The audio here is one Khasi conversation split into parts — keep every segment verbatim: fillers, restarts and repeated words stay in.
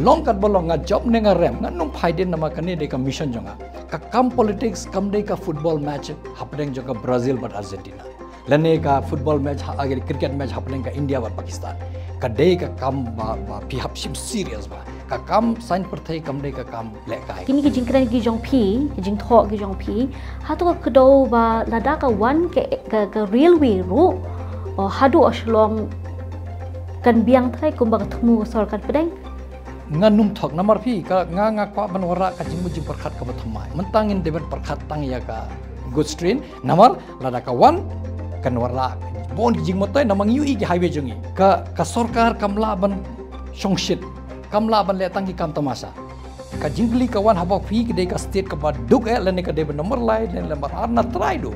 Long katba long, nga jop ne nga rem, ngan ym phai dien namar kane dei ka mission jong nga. Ka kam politics kam dei ka football match hapdeng jong ka Brazil bad Argentina, lane ka football match ha, agi, cricket match hapdeng ka India bad Pakistan. Ka dei ka kam ba, ba phi hap shim serious bha. Ka kam saiñ pyrthei kam dei ka kam lehkai. Kine ki jingkren ki jong phi, ki jingthoh ki jong phi, hato ka kdew ba lada ka wan ka, ka, ka railway ruh, o, haduh Shillong, kan biang trai kumba ka thmu ka sorkar pdeng? Ngan ym thok namar phi, ka, nga, nga kwah ban wanrah ka jingmut jingpyrkhat kaba thymmai. Mynta ngin dei ban pyrkhat tang ïa ka goods train, namar lada ka wan, kan wanrah bun ki jingmyntoi, namar ngi ïohi ki highway jong ngi. Ka, ka sorkar kam lah ban shongshit, kam lah ban leh tang ki kam tamasa. Ka jingkylli ka wan haba phi ka dei ka state kaba duk eh, lane ka dei ba number lai, lane number ar, na trai duh.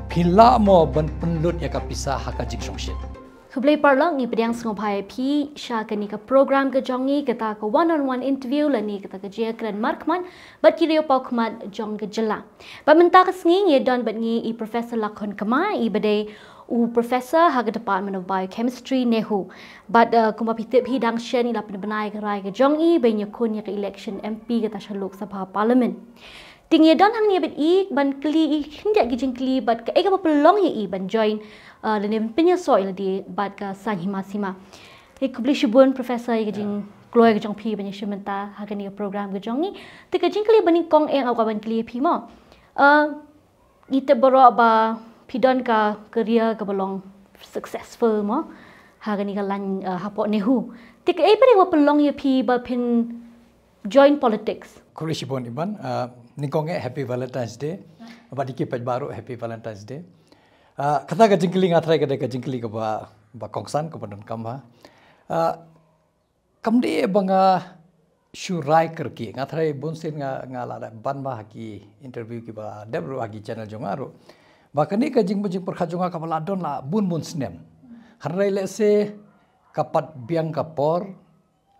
Phi lah mo ban pynlut ïa ka pisa ha ka jingshongshit? Khublei paralok, ngi pdiang sngewbha ïa phi sha kane ka program ka jong ngi, kata ka one on one interview lane kata ka jingïakren markhmat bad ki riewpawkhmat jong ka jylla. Bad mynta ka sngi ngi don bad ngi i Professor Lakhon Kma, i ba dei u professor ha ka Department of Biochemistry, NEHU. Bad, uh, kumba phi tip hi, dang shen i la pynbna ïa ka rai ka jong i ba in ïakhun ïa ka election M P kata sha Lok Sabha Parliament. Te ngi don hangne bad i ban kylli i khyndiat ki jingkylli bad kaei kaba pynlong ïa i ban join, uh, lane ban pynïasoh ïa lade bad ka saiñ hima sima. Te khublei shibun Professor ïa ka jingkloi ka jong phi ban ïashim bynta ha kane ka program ka jong ngi. Te ka jingkylli ba nyngkong eh nga kwah ban kylli ïa phi mo. Uh, ngi tip baroh ba phi don ka career kaba long successful mo ha kane ka line, uh, hapoh NEHU. Te kaei pat kaba pynlong ïa phi ba phin join politics? Khublei shibun Iban, uh, nyngkong eh happy Valentine's Day. Bad ïa ki paidbah ruh happy Valentine's Day. Uh, kata ka jingkylli nga tharai ka dei ka jingkylli kaba, ba kongsan, kaba donkam bha. Uh, kam dei ba nga shu rai kyrkieh, nga tharai bun sien nga, nga la dep ban bha ha ki interview kiba dep ruh ha ki channel jong nga ruh, ba kane ka jingmut jingpyrkhat jong nga kaba la don la bun bun snem. Hynrei lehse ka pat biang ka por,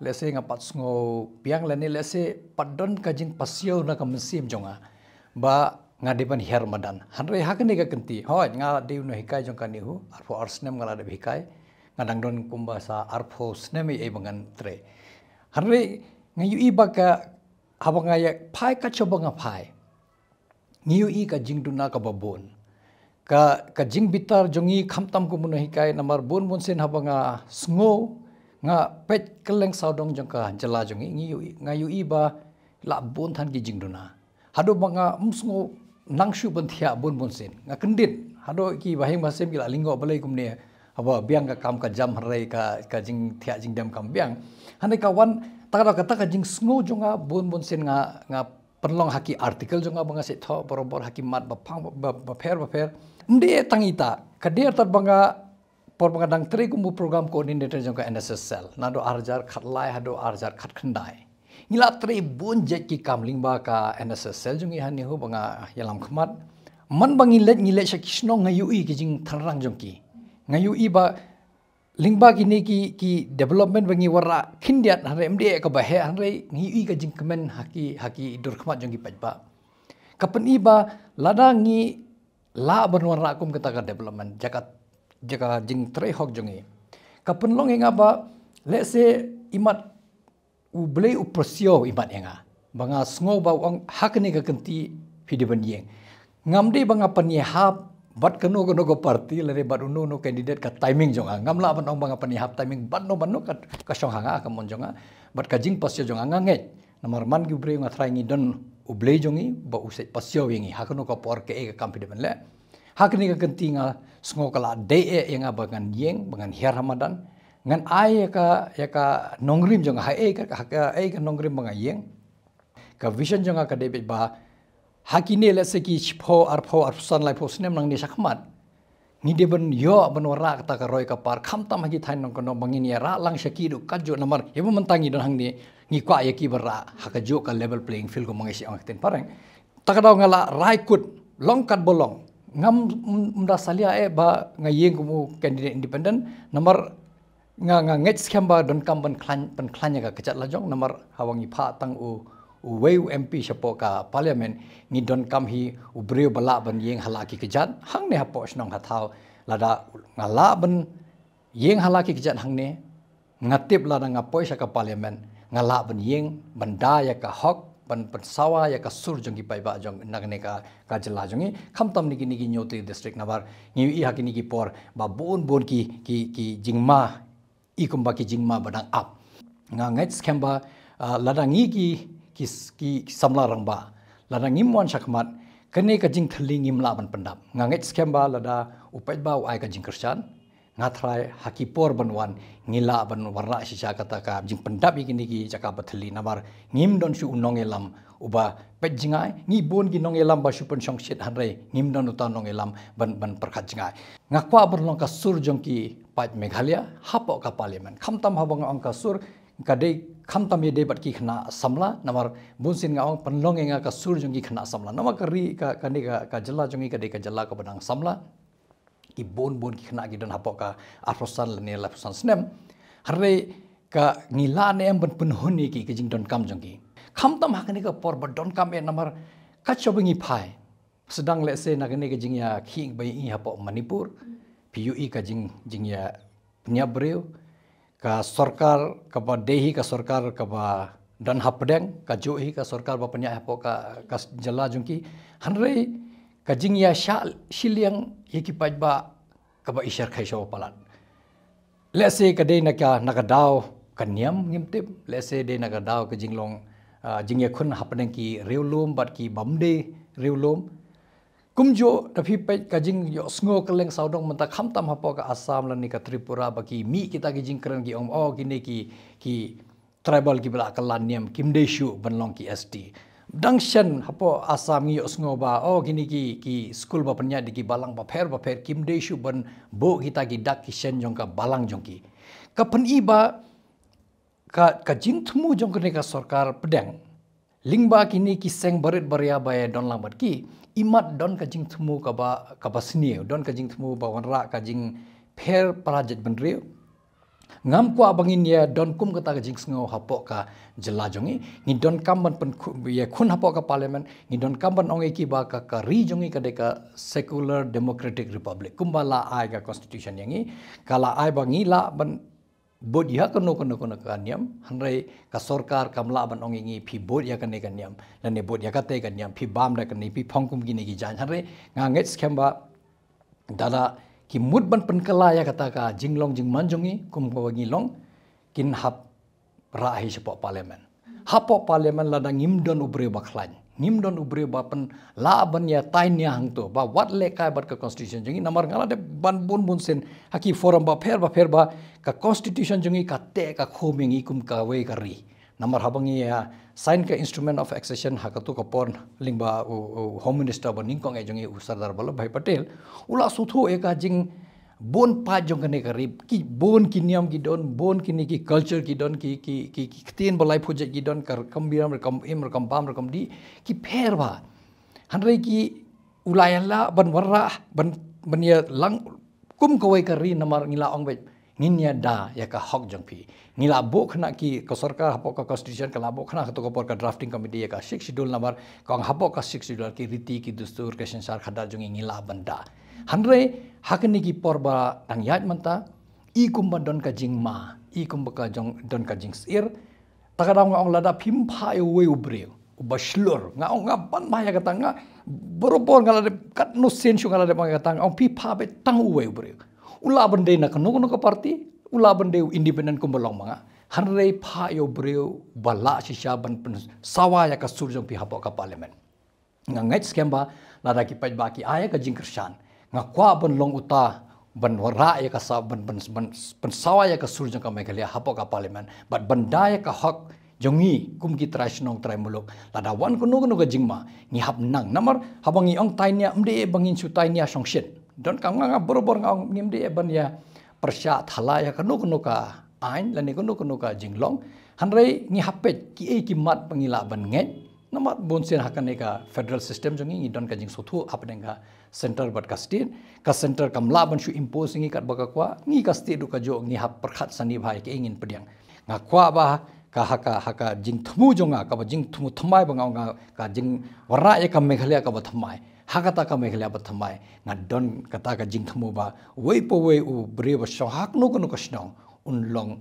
lehse nga pat sngew biang lane lehse pat don ka jingpasiaw na ka mynsiem jong nga ba nga dei ban hiar madan. Hynrei ha kane ka kynti, hooid, nga dei u nonghikai jong ka NEHU, arphew ar snem nga la dep hikai. Nga dang don kumba sa arphew snem ei ei ba ngan trei. Hynrei nga ïohi ba ka, haba nga ïa phai, kat shaba nga phai, ngi ïohi ka jingduna kaba bun. Ka, ka jingbitar jong ngi khamtam kum u nonghikai namar bun bun sien haba nga sngew, nga peit kylleng sawdong jong ka jylla jong ngi, ngi ïohi, nga ïohi ba la bun than ki jingduna. Haduh ba nga ym sngew nang shuh ban thiah bun bun sien. Nga kyndit, haduh ki baheng bahasem ki la lyngngoh balei kumne, haba biang ka kam ka jam hynrei ka, ka jingthiah jingdem kam biang. Hynrei ka wan, ta ka daw kata ka jingsngew jong nga bun bun sien nga, nga pynlong ha ki article jong nga ba nga shu thoh barabor ha ki mat ba phang, ba, bapher bapher. Ym dei tang ita, ka dei artat ba nga, por ba nga dang trei kum u program coordinator jong ka N S S cell, naduh ar hajar khatlai haduh ar hajar khatkhyndai, ngi la trei bun jait ki kam lyngba ka N S S cell jong ngi ha NEHU ba nga ïalam khmat. Man ba ngi leit, ngi leit sha ki shnong, nga ïohi ki jingthrang jong ki. Nga ïohi ba lyngba kine ki, ki development ba ngi wanrah khyndiat, hynrei ym dei kaba heh, hynrei ngi ïohi ka jingkmen ha ki, ha ki dur khmat jong ki paidbah. Ka pyni ba lada ngi lah ban wanrah kum kata ka development, jaka, jaka jingtrei hok jong ngi, ka pynlong ïa nga ba lehse imat U Blei u pyrshah imat ïa nga ba nga sngew ba u ong ha kane ka kynti phi dei ban ïeng. Ngam dei ba nga pynïahap bad kano kano ka party lane bad uno uno candidate, ka timing jong nga. Ngam lah ban ong ba nga pynïahap timing bad no bad no, ka, ka shong ha nga, ka mon jong nga. Bad ka jingpyrshah jong nga, nga ngeit. Namar man ki briew, nga tharai ngi don U Blei jong ngi ba u sa pyrshah ïa ngi ha kano ka por, kaei ka kam phi dei ban leh. Ha kane ka kynti nga sngew ka la dei eh ïa nga ba ngan ïeng, ba ngan hiar ha madan. Ngan ai ïa ka, ïa ka nongrim jong nga, ha ei ka, ha ka, ei ka nongrim ba nga ïeng. Ka vision jong nga ka dei beit ba ha kine, lehse ki shiphew, arphew, arphew san, laiphew snem nangne shakhmat, ngi dei ban ïoh ban wanrah kata ka roi ka par, khamtam ha ki thaiñ nongkyndong, ba ngin ïarah lang sha ki haduh katjuh. Namar ïa ba mynta ngi don hangne, ngi kwah ïa ki ban rah ha kajuh ka level playing field, kumba ngi shu ong ha ka ktien phareng. Ta ka daw nga la rai kut, long katba long. Ngam, ym, ym da salia eh ba nga ïeng kum u candidate independent, namar nga, nga ngeit skhem ba donkam ban khlaiñ, ban khlaiñ ïa ka kjat lajong, namar haba ngi phah tang u, uwei u M P shapoh ka parliament, ngi donkam hi u briew ba lah ban ïeng ha la ki kjat hangne hapoh shnong ha thaw. Lada nga lah ban ïeng ha la ki kjat hangne, nga tip lada nga poi sha ka parliament, Nga lah ban ïeng, ban da ïa ka hok, ban pynsawa ïa ka sur jong ki paidbah jong na kane ka, ka jylla jong ngi. Khamtam na kine ki hynñiew tylli ki district, namar ngi ïohi ha kine ki por ba bun bun ki, ki, ki jingma, i kumba ki jingma ba dang ap. Nga ngeit skhem ba, ah, lada ngi ki, ki, ki, ki samla rangbah, lada ngim wan shakhmat, kane ka jingthylli ngim lah ban pyndap. Nga ngeit skhem ba lada u paidbah u ai ka jingkyrshan, nga tharai ha ki por ban wan ngi lah ban wanrah shisha kata ka jingpyndap ïa kine ki jaka ba thylli, namar ngim don shuh u nongïalam uba peit jngai. Ngi bun ki nongïalam ba shu pynshongshit, hynrei ngim don uta u nongïalam ban, ban pyrkhat jngai. Nga kwah ban long ka sur jong ki paid Meghalaya hapoh ka parliament. Khamtam haba nga ong ka sur, ka dei khamtam ïadei bad ki khynnah samla, namar bunsien nga ong pynlong ïa nga ka sur jong ki khynnah samla. Namar ka ri, ka, kane ka, ka jylla jong ngi ka dei ka jylla kaba dang samla. Ki bun bun ki khynnah ki don hapoh ka arphew san lane laiphew san snem. Hynrei ka ngi lah ne em ban pynhun ïa ki, ka jingdonkam jong ki. Khamtam ha kane ka por ba donkam eh, namar ka shu ba ngi phai. Sdang lehse na kane ka jingïakhih ba ïa ngi hapoh Manipur, phi ïohi ka jing, jingïapynïap briew. Ka sorkar kaba dei hi ka sorkar kaba don hapdeng, ka juh hi ka sorkar ba pynïaid hapoh ka, ka jylla jong ki. Hynrei ka jingïashah shiliang ïa ki paidbah kaba i sher khai sha palat. Lehse ka dei na ka, na ka daw ka niam ngim tip, lehse dei na ka daw ka jinglong, ah, jingïakhun hapdeng ki riewlum bad ki bym dei riewlum. Kumjuh da phi peit ka jingïohsngew kylleng sawdong mynta, khamtam hapoh ka Assam lane ka Tripura, ba ki mih kita ki jingkren ki ong, oh, kine ki, ki tribal kiba la kylla niam kim dei shuh ban long ki S T. Dang shen hapoh Assam ngi ïohsngew ba, oh, kine ki, ki skul ba pynïaid da ki balang bapher bapher kim dei shuh ban buh kita ki dak ki shen jong ka balang jong ki. Ka pyni ba ka, ka jingthmu jong kane ka sorkar pdeng lyngba kine ki seng barit baria ba ïadon lang bad ki, imat don ka jingthmu kaba, kaba sniew, don ka jingthmu ba wanrah ka jingpher para jaitbynriew. Ngam kwah ba ngin ïadon kum kata ka jingsngew hapoh ka jylla jong ngi. Ngi donkam ban pyn, ïakhun hapoh ka parliament, ngi donkam ban ong ïa ki ba ka, ka ri jong ngi ka dei ka secular democratic republic, kumba la ai ka constitution ïa ngi. Ka la ai ba ngi lah ban bud ïa kano kano kano ka niam, hynrei ka sorkar kam lah ban ong ïa ngi phi bud ïa kane ka niam lane bud ïa kate ka niam, phi bam da kane, phi phong kum kine ki jaiñ. Hynrei nga ngeit skhem ba lada ki mut ban pynkylla ïa kata ka jinglong jingman jong ngi kum kaba ngi long, kin hap rah hi shapoh parliament. Hapoh parliament lada ngim don u briew ba khlaiñ, ngim don u briew ba pynlah ban ïa tai nia hangto, ba wat lehkai bad ka constitution jong ngi. Namar nga la dep ban bun bun sien ha ki forum bapher bapher ba ka constitution jong ngi ka teh ka khum ïa ngi kum kawei ka ri. Namar haba ngi ïa sign ka instrument of accession ha kato ka por lyngba u, u home minister ba nyngkong eh jong ngi, u Sardar Vallabhbhai Patel, u la sngewthuh ïa ka jing bun paid jong kane ka ri, ki bun ki niam ki don, bun kine ki culture ki don, ki, ki, ki, ki ktien ba laiphew jait ki don, ka rukom biang, rukom im, rukom bam, rukom dih, ki pher bha. Hynrei ki, u la ïalah ban wanrah, ban, ban ïalang kum kawei ka ri, namar ngi la ong beit, ngin ïada ïa ka hok jong phi. Ngi la buh khynnah ki, ka sorkar hapoh ka constitution ka la buh khynnah kato ka por ka drafting committee ïa ka Sixth Schedule, namar ka ong hapoh ka Sixth Schedule ki riti ki dustur ka synshar khadar jong ngi ngi lah ban da. Hynrei ha kine ki por ba dang ïaid mynta, i kumba don ka jingma, i kumba ka jong, don ka jingsyier. Ta ka daw nga ong lada phim phah ïa uwei u briew uba shlur, nga ong nga ban bha ïa kata, nga barabor nga la dep katno sien shuh nga la dep ong ïa kata, nga ong phi phah beit tang uwei u briew. U lah ban dei na kano kano ka party, u lah ban dei u independent kumba long ma nga. Hynrei phah ïa u briew ba lah shisha ban pynsawa ïa ka sur jong phi hapoh ka parliament. Nga ngeit skhem ba lada ki paidbah ki ai ïa ka jingkyrshan, nga kwah ban long uta ban wanrah ïa ka sa, ban, ban, ban pynsawa ïa ka sur jong ka Meghalaya hapoh ka parliament, bad ban da ïa ka hok jong ngi kum ki trai shnong trai muluk. Lada wan kano kano ka jingma, ngi hap nang. Namar haba ngi ong tai nia, ym dei ba ngin shu tai nia shongshit. Donkam, nga, nga barabor nga ong ngim dei ban ïa pyrshah thala ïa kano kano ka aiñ lane kano kano ka jinglong. Hynrei ngi hap peit kiei ki mat ba ngi lah ban ngeit. Namar bun sien ha kane ka federal system jong ngi, ngi don ka jingsngewthuh hapdeng ka center bad ka state. Ka center kam lah ban shu impose ïa ngi katba ka kwah, ngi ka state ruh kajuh, ngi hap pyrkhat sani bha ïa kiei ngin pdiang. Nga kwah ba ka, ha ka, ha ka jingthmu jong nga, kaba jingthmu thymmai ba nga ong, nga ka jingwanrah ïa ka Meghalaya kaba thymmai, ha kata ka Meghalaya ba thymmai, nga don kata ka jingthmu ba uwei pa uwei u briew ba shong ha kano kano ka shnong un long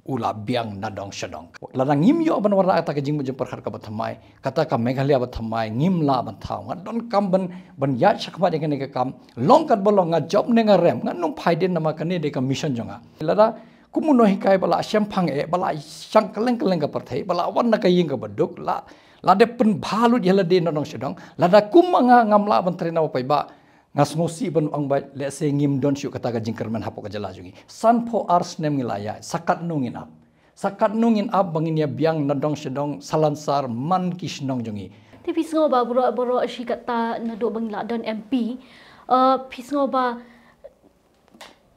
u la biang na dong sha dong. Lada ngim ïoh ban wanrah kata ka jingmut jingpyrkhat kaba thymmai, kata ka Meghalaya ba thymmai, ngim lah ban thaw. Nga donkam ban, ban ïaid shakhmat ïa kane ka kam. Long katba long, nga jop ne nga rem, ngan ym phai dien namar kane dei ka mission jong nga. Lada kum u nonghikai ba la shemphang eh, ba la shang kylleng kylleng ka pyrthei, ba la wan na ka ïing kaba duk, la, la dep pynbha lut ïa lade na dong sha dong. Lada kum ma nga ngam lah ban trei na u paidbah, nga sngewsih ban ong ba lehse ngim don shuh kata ka jingkyrmen hapoh ka jylla jong ngi. Sanphew ar snem ngi la ïaid, sa katno ngin ap. Sa katno ngin ap ba ngin ïa biang na dong sha dong, salonsar man ki shnong jong ngi. Te phi sngew ba baroh baroh shi katta naduh ba ngi la don M P, eh, phi sngew ba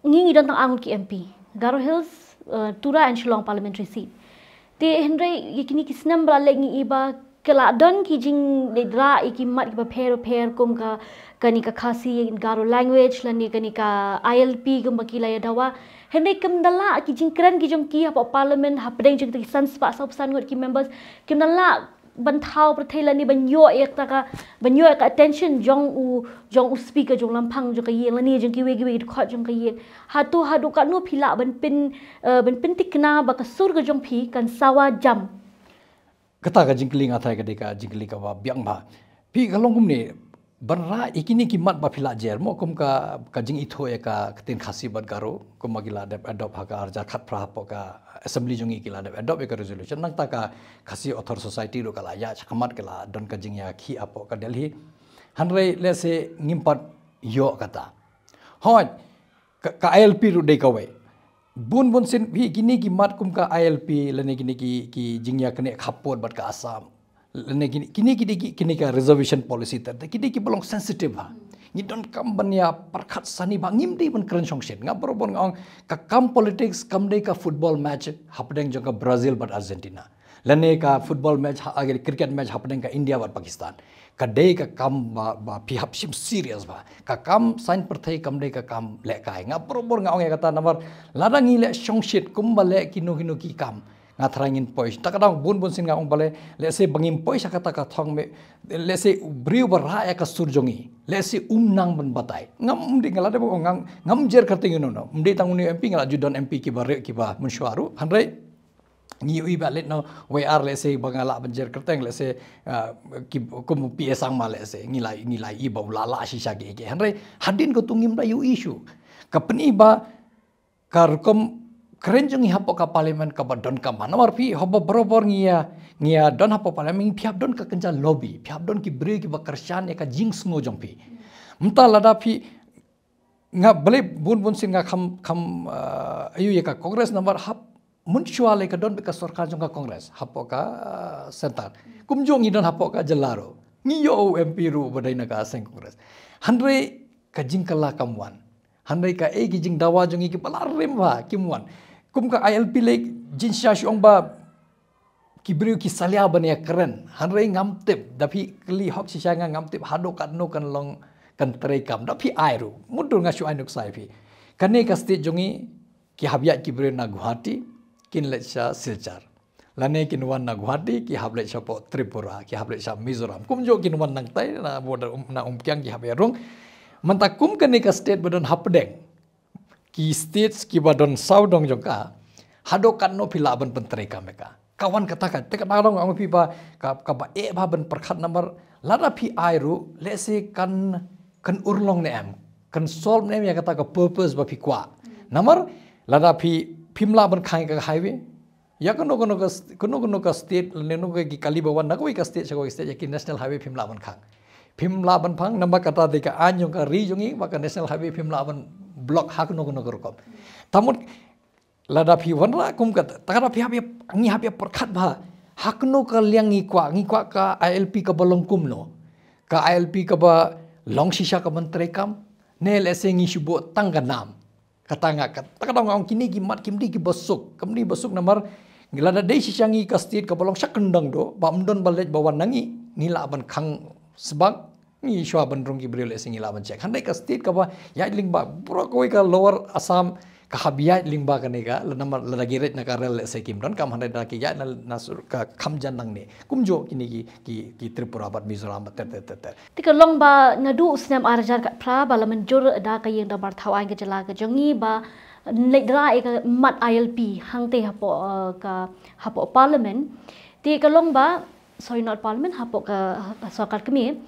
ngi, ngi don tang ar ngut ki M P, Garo Hills, eh, Tura and Shillong parliamentary seat. Te hynrei ïa kine ki snem ba la leit ngi i ba ka la don ki jingleit rah ïa ki mat kiba pher pher kum ka, kane ka Khasi Garo language lane kane ka I L P kumba ki la ïa dawa. Hynrei kim da lah ki jingkren ki jong ki hapoh parliament hapdeng jong ki san spah saw phew san ngut ki members, kim da lah ban thaw pyrthei lane ban ïoh ïa kata ka, ban ïoh ïa ka attention jong u, jong u speaker jong lampang jong ka ïing lane jong kiwei kiwei ki dkhot jong ka ïing. Hato haduh katno phi lah ban pyn, eh, ban pynthikna ba ka sur ka jong phi kan sawa jam? Kata ka jingkylli nga tharai ka dei ka jingkylli kaba biang bha. Phi, ka long kumne, ban rah ïa kine ki mat ba phi la jer, mo, kum ka, ka jingithuh ïa ka ktien Khasi bad Garo, kum ba ki la dep adopt ha ka ar hajar khatphra hapoh ka assembly jong ngi, ki la dep adopt ïa ka resolution. Nangta ka Khasi Author Society ruh ka la ïaid shakhmat, ka la don ka jingïakhih hapoh ka Delhi. Hynrei lehse ngim pat ïoh kata. Hooid, ka, ka I L P ruh dei kawei. Bun bun sien phi, kine ki mat kum ka I L P lane kine ki, ki jingïaknieh khappud bad ka Assam, lane kine, kine ki dei ki, kine ka reservation policy, te, te ki dei kiba long sensitive ha. Ngi donkam ban ïa pyrkhat sani ba ngim dei ban kren shongshit. Nga baroh baroh nga ong, ka kam politics kam dei ka football match hapdeng jong ka Brazil bad Argentina, lane ka football match ha, ah, cricket match hapdeng ka India bad Pakistan. Ka dei ka kam ba, ba phi hap shim serious bha. Ka kam saiñ pyrthei kam dei ka kam lehkai. Nga baroh baroh nga ong ïa kata namar lada ngi leh shongshit kumba leh kino kino ki kam, nga tharai ngin poi. Ta ka daw bun bun sien nga ong balei, lehse ba ngim poi sha kata ka thong me, lehse u briew ba rah ïa ka sur jong ngi, lehse um nang ban batai. Ngam dei, nga la dep ong, ngam, ngam jer kyrteng ïa uno uno. Ym dei tang une M P, nga la ju don M P kiba rieh kiba mynshuwa ruh. Hynrei ngi ïohi ba leit na wei ar, lehse ba nga lah ban jer kyrteng, lehse, ah, ki, kum P A Sangma, lehse ngi la, ngi la ïohi ba u la lah shisha kiei kiei. Hynrei hadien kata ngim da ïohi shuh. Ka pyni ba ka rukom kren jong ngi hapoh ka parliament kaba donkam bha. Namar phi, haba baroh baroh ngi ïa, ngi ïa don hapoh parliament, phi hap don ka kynja lobby, phi hap don ki briew kiba kyrshan ïa ka jingsngew jong phi. Mynta lada phi, nga balei bun bun sien nga kham, kham, ah, ïohi ïa ka Congress namar hap mynshuwa lei ka don beit ka sorkar jong ka Congress hapoh ka, ah, centre. Kumjuh ngi don hapoh ka jylla ruh, ngi ïoh u M P ruh ba dei na ka seng Congress. Hynrei ka jingkylla kam wan. Hynrei kaei ki jingdawa jong ngi kiba la rim bha kim wan. Kum ka I L P lei, jingshisha shu ong ba ki briew ki salia ban ïakren. Hynrei ngam tip, da phi kylli hok shisha nga, ngam tip haduh katno kan long, kan treikam. Da phi ai ruh, mutdur nga shu ai nuksa ïa phi. Kane ka state jong ngi, ki hap ïaid ki briew na Guwahati, kin leit sha Silchar. Lane kin wan na Guwahati, ki hap leit shapoh Tripura, ki hap leit sha Mizoram. Kumjuh kin wan nangtai na border, um, na Umkiang, ki hap ïarung. Mynta kum kane ka state ba don hapdeng ki states kiba don sawdong jong ka, haduh katno phi lah ban pyntreikam ïa ka? Ka wan kata ka, te ka dang ong phi ba ka, kaba eh bha ban pyrkhat namar lada phi ai ruh, lehse kan, kan urlong ne em, kan solve ne em ïa kata ka purpose ba phi kwah. Namar lada phi, phim lah ban khang ïa ka highway, ïa kano kano ka st-, kano kano ka state, lane kano ka ki kali ba wan na kawei ka state sha kawei ka state, ïa ki national highway phim lah ban khang. Phim lah ban phang, namar kata dei ka aiñ jong ka ri jong ngi ba ka national highway phim lah ban block ha kano kano ka rukom. Te mut lada phi wanrah kum kata, te kata phi hap ïa, ngi hap ïa pyrkhat bha ha kano ka liang ngi kwah, ngi kwah ka I L P kaba long kumno? Ka I L P kaba long shisha kaban treikam, ne lehse ngi shu buh tang ka nam? Kata nga, kata ka dang ong kine ki mat kim dei kiba suk, kim dei ba suk namar lada dei shisha ngi ka state kaba long sha kyndong duh, ba ym don ba leit ba wan na ngi, ngi lah ban khang sbak, ngi shuwa ban rung ki briew lehse ngi lah ban check. Hynrei ka state kaba ïaid lyngba, baroh kawei ka Lower Assam ka hap ïaid lyngba kane ka, lada namar lada ki rit na ka rel lehse kim donkam, hynrei da ki ïaid na, na sur ka kham jan nangne. Kumjuh kine ki, ki, ki Tripura bad Mizoram bad ter ter ter ter. Te ka long ba naduh u snem ar hajar khatphra ba la mynjur da ka ïing dorbar thaw aiñ ka jylla ka jong ngi ba, leit rah ïa ka mat I L P hangtei hapoh, eh, ka, hapoh parliament. Te ka long ba, sorry, not parliament, hapoh ka, ka sorkar kmie.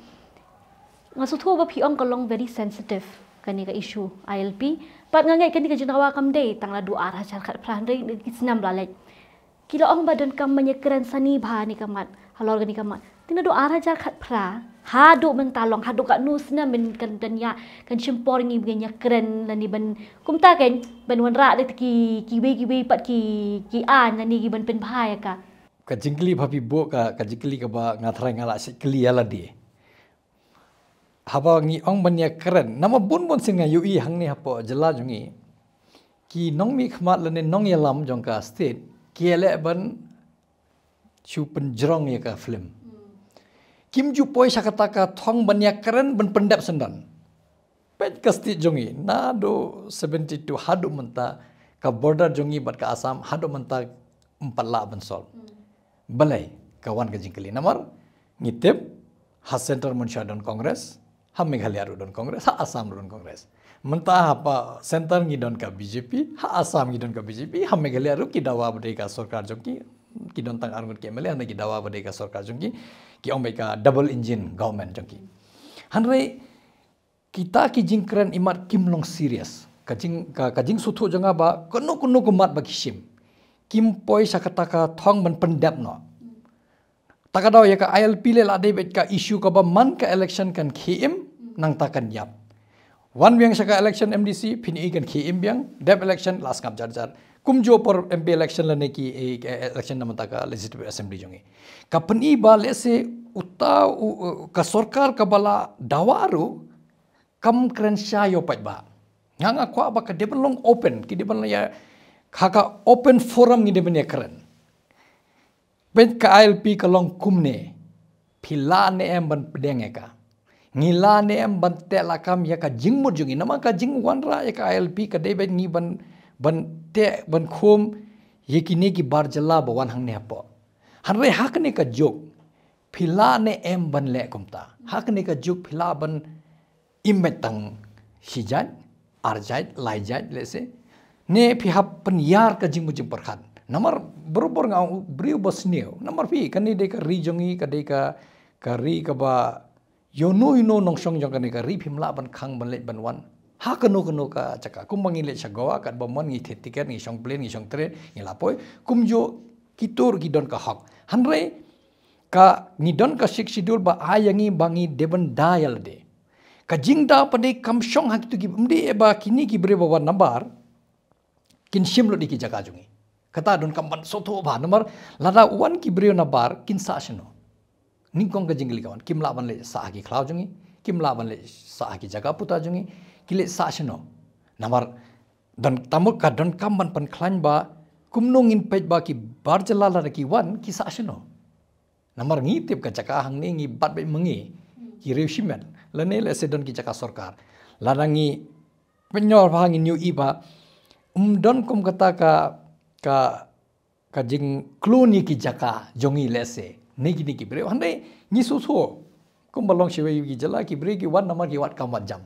Nga sngewthuh ba phi ong ka long very sensitive kane ka issue I L P. Pat nga ngeit kane ka jingdawa kam dei tang naduh ar hajar khatphra, hynrei ki snem la leit. Ki la ong ba donkam ban ïakren sani bha ne ka mat, halor kane ka mat. Te naduh ar hajar khatphra haduh mynta long, haduh katno snem ban kan, kan ïa, kan shim por ngi ban ïakren lane ban, kumta kan, ban wanrah da ki, kiwei kiwei pat ki, ki aiñ lane ki ban pynbha ïa ka. Ka jingkylli ba phi buh ka, ka jingkylli kaba nga tharai nga lah shu kylli ïa lade. Haba ngi ong ban ïakren, namar bun bun sien nga ïohi hangne hapoh jylla jong ngi, ki nongmihkhmat lane nongïalam jong ka state ki leh ban shu pynjrong ïa ka film. Kim ju poi sha kata ka thong ban ïakren ban pyndep syndon. Peit ka state jong ngi, naduh seventy-two haduh mynta, ka border jong ngi bad ka Assam haduh mynta ym pat lah ban solve. Balei? Ka wan ka jingkylli. Namar ngi tip, ha center mynshwa don Congress, ha Meghalaya ruh don Congress, ha Assam ruh don Congress. Mynta ha pa center ngi don ka B J P, ha Assam ngi don ka B J P, ha Meghalaya ruh ki dawa ba dei ka sorkar jong ki, ki don tang arngut ki M L A, hynrei ki dawa ba dei ka sorkar jong ki, ki ong ba ka double engine government jong ki. Hynrei kita ki jingkren imat kim long serious. Ka jing, ka, ka jingsngewthuh jong nga ba kano kano ka mat ba ki shim, kim poi sha kata ka thong ban pyndep noh. Ta ka daw ïa ka I L P leh la dei beit ka issue kaba man ka election kan khie im, nangta kan ïap. Wan biang sha ka election M D C, phin i kan khie im biang, dep election la sngap jar jar. Kumjuh por M P election lane ki, eh, election na mynta ka Legislative Assembly jong ngi. Ka pyni ba lehse uta u, u, ka sorkar kaba la dawa ruh kam kren sha ïoh paidbah. Nga nga kwah ba ka dei ban long open, ki dei ban long ïa, ha ka open forum ngi dei ban ïakren. Peit ka I L P ka long kumne. Phi lah ne em ban pdiang ïa ka? Ngi lah ne em ban teh lakam ïa ka jingmut jong ngi? Namar ka jingwanrah ïa ka I L P ka dei beit ngi ban, ban teh ban khum ïa kine ki bar jylla ba wan hangne hapoh. Hynrei ha kane ka juk phi lah ne em ban leh kumta? Ha kane ka juk phi lah ban im beit tang shi jait, ar jait, lai jait, lehse? Ne phi hap pynïar ka jingmut jingpyrkhat? Namar barabor nga ong u briew ba sniew. Namar phi, kane dei ka ri jong ngi, ka dei ka, ka ri kaba ïoh no ïoh no nongshong jong kane ka ri phim lah ban khang ban leit ban wan ha kano kano ka jaka. Kumba ngi leit sha Goa, katba mon ngi thied tiket, ngi shong plane, ngi shong train, ngi la poi. Kumjuh kito ruh ki don ka hok. Hynrei ka ngi don ka Sixth Schedule ba ai ïa ngi ba ngi dei ban da ïa lade. Ka jingda pat dei kam shong ha kito ki, ym dei ba kine ki briew ba wan nabar kin shim lut ïa ki jaka jong ngi. Kata donkam ban sngewthuh bha, namar lada wan ki briew nabar kin sah shano? Nyngkong ka jingkylli ka wan, kim lah ban leit sah ha ki khlaw jong ngi, kim lah ban leit sah ha ki jaka puta jong ngi, ki leit sah shano? Namar don, tangba ka donkam ban pynkhlaiñ ba kumno ngin peit ba ki bar jylla lada ki wan ki sah shano. Namar ngi tip ka jaka hangne ngi bat beit ma ngi, ki riew shimet, lane lehse don ki jaka sorkar. Lada ngi pynïoh bha ngin ïohi ba ym don kum kata ka, ka, ka jingklun ïa ki jaka jong ngi lehse ne kine ki briew. Hynrei ngi sngewthuh kumba long shawei ki jylla, ki briew ki wan namar ki wad kam wad jam.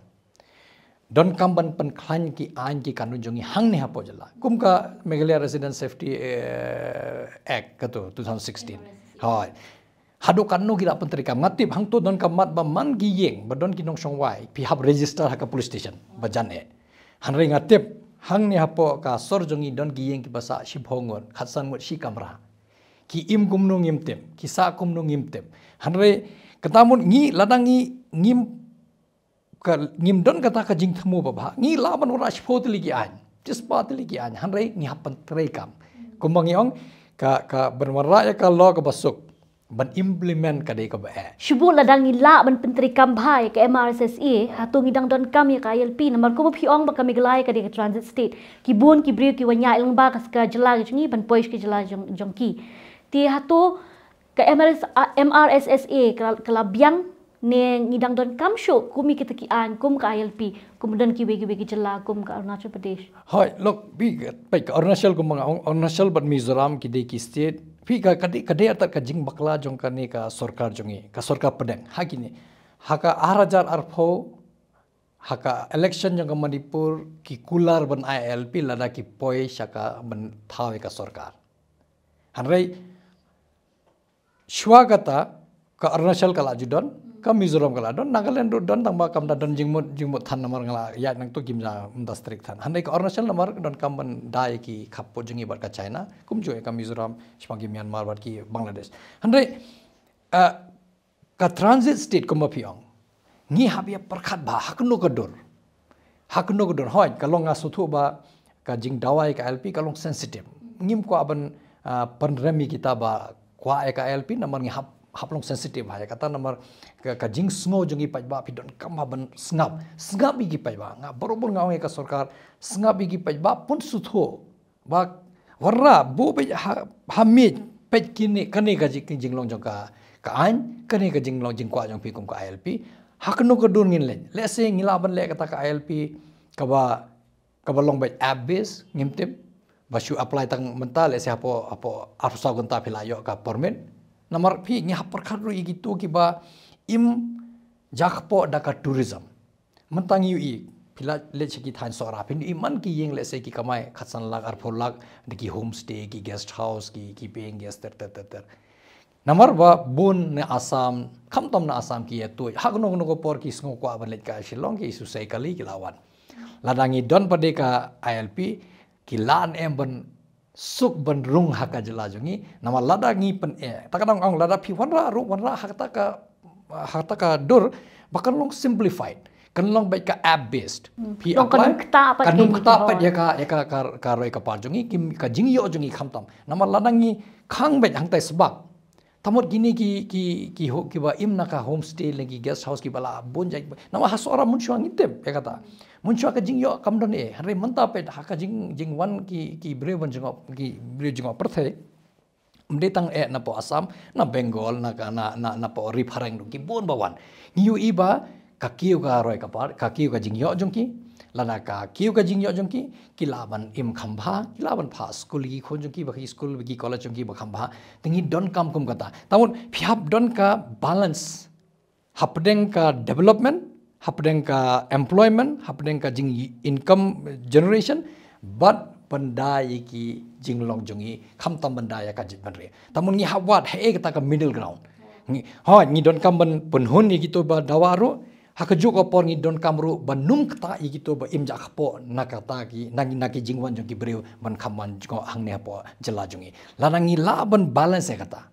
Donkam ban pynkhlaiñ ki aiñ ki kanun jong ngi hangne hapoh jylla. Kum ka Meghalaya Resident Safety, eh, Act katu two thousand sixteen. Hooid. Haduh katno ki la pyntreikam? Nga tip hangto don ka mat ba man ki ïing ba don ki nongshong wai, phi hap register ha ka police station ba jan eh. Hynrei nga tip hangne hapoh ka sor jong ngi don ki ïing kiba sah shiphew ngut, khatsan ngut shi kamra. Ki im kumno ngim tip, ki sah kumno ngim tip. Hynrei kata mut ngi, lada ngi, ngim ka, ngim don kata ka jingthmu ba bha, ngi lah ban wanrah shiphew tylli ki aiñ, shispah tylli ki aiñ, hynrei ngi hap pyntreikam. Kumba ngi ong, ka, ka ban wanrah ïa ka law kaba suk, ban implement ka dei kaba eh. Shu bun lada ngi lah ban pyntreikam bha ïa ka M R S S A, hato ngi dang donkam ïa ka I L P? Namar kumba phi ong ba ka Meghalaya ka dei ka transit state. Ki bun ki briew ki wan ïaid lyngba ka, ka jylla ka jong ngi ban poi sha ka jylla jong, jong ki. Te hato ka M R S, ah, M R S S A ka, ka la biang ne ngi dang donkam shuh kum ïa kita ki aiñ, kum ka I L P, kum don kiwei kiwei ki jylla kum ka Arunachal Pradesh? Hooid, look, phi, peit ka Arunachal, kumba nga ong, Arunachal bad Mizoram ki dei ki state. Phi, ka, ka dei, ka dei artat ka jingbakla jong kane ka sorkar jong ngi, ka sorkar pdeng. Ha kine, ha ka ar hajar arphew, ha ka election jong ka Manipur ki kular ban ai ILP lada ki poi sha ka ban thaw ïa ka sorkar. Hynrei shuwa kata ka Arunachal ka la ju don, ka Mizoram ka la don, Nagaland ruh don, tang ba kam da don jingmut, jingmut than namar nga la ïaid nangto kim da, ym da strict than. Hynrei ka Arunachal namar don kam ban da ïa ki khappud jong ngi bad ka China, kumjuh ïa ka Mizoram, shaphang ki Myanmar bad ki Bangladesh. Hynrei, eh, ka transit state kumba phi ong, ngi hap ïa pyrkhat bha ha kano ka dur. Ha kano ka dur, hooid, ka long, nga sngewthuh ba ka jingdawa ïa ka ILP ka long sensitive. Ngim kwah ban, ah, pynrem ïa kita ba kwah ïa ka ILP namar ngi hap, hap long sensitive ha ïa kata namar ka, ka jingsngew jong ngi paidbah, phi donkam bha ban sngap. Sngap ïa ki paidbah. Nga barabor nga ong ïa ka sorkar, sngap ïa ki paidbah, pun sngewthuh ba wanrah, buh beit ha, ha miej, peit kine, kane ka jing, jinglong jong ka, ka aiñ, kane ka jinglong jingkwah jong phi kum ka ILP. Ha kano ka dur ngin leit? Let's say ngi lah ban leh kata ka ILP kaba, kaba long beit app base, ngim tip. Ba shu apply tang mynta, let's say hapoh, hapoh arphew saw kynta phi la ïoh ka permit. Namar phi, ngi hap pyrkhat ruh ïa kito kiba im ja kpoh da ka tourism. Mynta ngi ïohi, phi la leit sha ki thaiñ Sohra, phin ïohi man ki ïing, let's say ki kamai khatsan lak, arphew lak, da ki homestay, ki guest house, ki, ki paying guest, ter, ter, ter, ter. Namar ba bun na Assam, khamtam na Assam ki ïa tuid. Ha kano kano ka por ki sngew kwah ban leit ka Shillong, ki shu sei kali ki la wan. Lada ngi don pat de ka ILP, ki lah ne em ban suk ban rung ha ka jylla jong ngi, namar lada ngi pyneh. Ta ka dang ong lada phi wanrah ruh, wanrah ha kata ka, ha kata ka dur ba kan long simplified, kan long beit ka app based. Hmm. Phi apply, kan ym ktah pat ïa ka, ïa ka, ka, ka roi ka par jong ngi, ki, ka jingïoh jong ngi khamtam. Namar lada ngi khang beit hangtai sbak. Tamut kine ki, ki, ki ho, kiba im na ka homestay lane ki guest house kiba la bun jait. Namar ha Sohra mynshuwa ngi tip ïa kata. Mynshuwa ka jingïoh kam don eh. Hynrei mynta peit ha ka jing, jingwan ki, ki briew ban jngoh, ki briew jngoh pyrthei. Ym dei tang eh na poh Assam, na Bengal, na ka, na, na, na poh ri phareng ruh ki bun ba wan. Ngi ïohi ba ka kiew ka roi ka par, ka kiew ka jingïoh jong ki, lada ka kiew ka jingïoh jong ki, ki lah ban im kham bha, ki lah ban phah skul ïa ki khun jong ki ba ki skul, ba ki college jong ki ba kham bha. Te ngi donkam kum kata. Tamut phi hap don ka balance hapdeng ka development, hapdeng ka employment, hapdeng ka jing income generation, bad ban da ïa ki jinglong jong ngi, khamtam ban da ïa ka jaitbynriew. Tamut ngi hap wad haei kata ka middle ground. Ngi, hooid, ngi donkam ban pynhun ïa kito ba dawa ruh, ha kajuh ka por ngi donkam ruh ban ym ktah ïa kito ba im ja kpoh na kata ki, na, na ki jingwan jong ki briew ban kham wan jngoh hangne hapoh jylla jong ngi. Lada ngi lah ban balance ïa kata.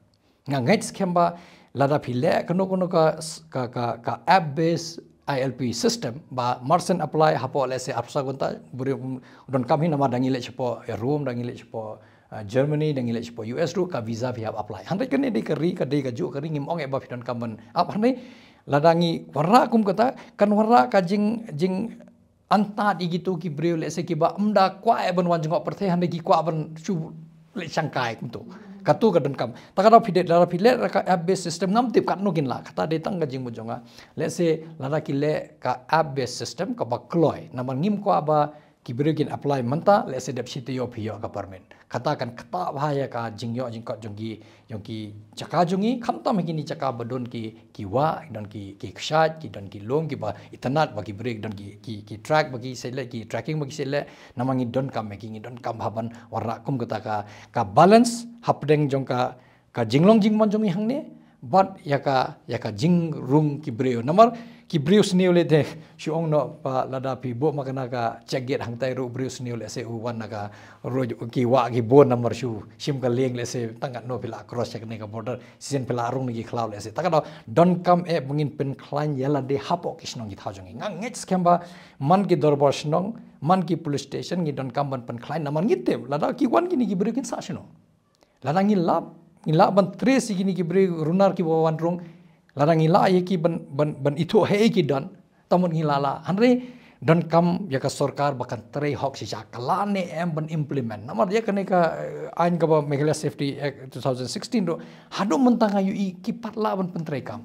Nga ngeit skhem ba lada phi leh kano kano ka, ka, ka, ka app based ILP system ba mar shen apply hapoh, let's say, arphew saw kynta, briew, mm, donkam hi namar da ngi leit shapoh Rome, da ngi leit shapoh, uh, Germany, da ngi leit shapoh US ruh ka visa phi hap apply. Hynrei kane dei ka ri, ka dei kajuh ka ri, ngim ong eh ba phi donkam ban ap, hynrei lada ngi wanrah kum kata, kan wanrah ka jing, jing antad ïa kito ki briew, let's say, kiba ym da kwah eh ban wan jngoh pyrthei, hynrei ki kwah ban shu leit shangkai kumto. Kato ka donkam. Ta ka daw phi leh, lada phi leh ka app based system ngam tip katno kin lah. Kata dei tang ka jingmut jong nga. Let's say lada ki leh ka app based system kaba kloi. Namar ngim kwah ba ki briew kin apply mynta, let's say dep shi taïew phi ïoh ka permit. Kata kan ktah bha ïa ka jingïoh jingkot jong ki, jong ki jaka jong ngi, khamtam ha kine ki jaka ba don ki, ki wah, don ki, ki kshaid, ki don ki lum, kiba itynnad ba ki briew, don ki, ki, ki track ba ki shu leh, ki trekking ba ki shu leh, namar ngi donkam ïa ki, ngi donkam bha ban wanrah kum kata ka, ka balance hapdeng jong ka, ka jinglong jingman jong ngi hangne, bad ïa ka, ïa ka jingrung ki briew. Namar ki briew sniew lei te, shu ong noh ba lada phi buh ma kane ka check gate hangtai ruh briew sniew lei se u wan na ka ruh ki wah ki bun namar shu shim ka lieng lei se tang katno phi la cross check ne ka border, shisien phi la rung ne ki khlaw lei se. Ta ka daw donkam eh ba ngin pynkhlaiñ ïa lade hapoh ki shnong ki thaw jong ngi. Nga ngeit skhem ba man ki dorbar shnong, man ki police station ngi donkam ban pynkhlaiñ namar ngi tip lada ki wan kine ki briew kin sah shano. Lada ngi lah, ngi lah ban trace ïa kine ki briew runar kiba wan rung. Lada ngi lah ïa ki ban, ban, ban ithuh haei ki don. Tamut ngi lah lah. Hynrei donkam ïa ka sorkar ba kan trei hok shisha ka lah ne em ban implement. Namar ïa kane ka, eh, aiñ kaba Meghalaya Safety Act two thousand sixteen ruh. Haduh mynta nga ïohi ki pat lah ban pyntreikam.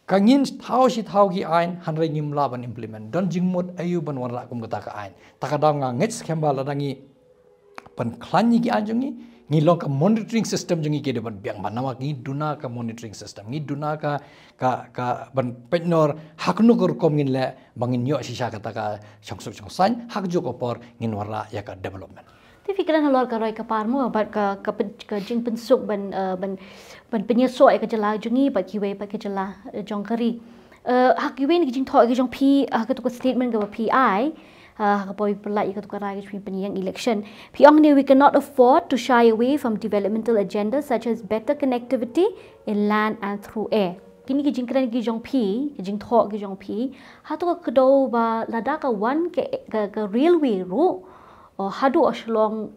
Ka ngin thaw shi thaw ki aiñ hynrei ngim lah ban implement. Don jingmut aïu ban wanrah kum kata ka aiñ. Ta ka daw nga ngeit skhem ba lada ngi pynkhlaiñ ïa ki aiñ jong ngi, Ngi long ka monitoring system jong ngi ki dei ban biang ba namar ngi duna ka monitoring system, ngi duna ka, ka, ka ban pynor ha kano ka rukom ngin leh ba ngin ïoh shisha kata ka shongsuk shongsaiñ, ha kajuh ka por ngin wanrah ïa ka development. Te phi kren halor ka roi ka par mo bad ka, ka, pyn- ka jingpynsuk ban, eh, ban, ban pynïasoh ïa ka jylla jong ngi bad kiwei pat ki jylla, eh, jong ka ri. Eh, ha kiwei na ki jingthoh ki jong phi, ha kato ka statement kaba phi ai, eh, ha kaba phi pynlait ïa kato ka rai ka jong phi pynïeng election, phi ong ne, "We cannot afford to shy away from developmental agendas such as better connectivity in land and through air." Kine ki jingkren ki jong phi, ki jingthoh ki jong phi, hato ka kdew ba lada ka wan ka, ka, ka railway ruh, o, haduh Shillong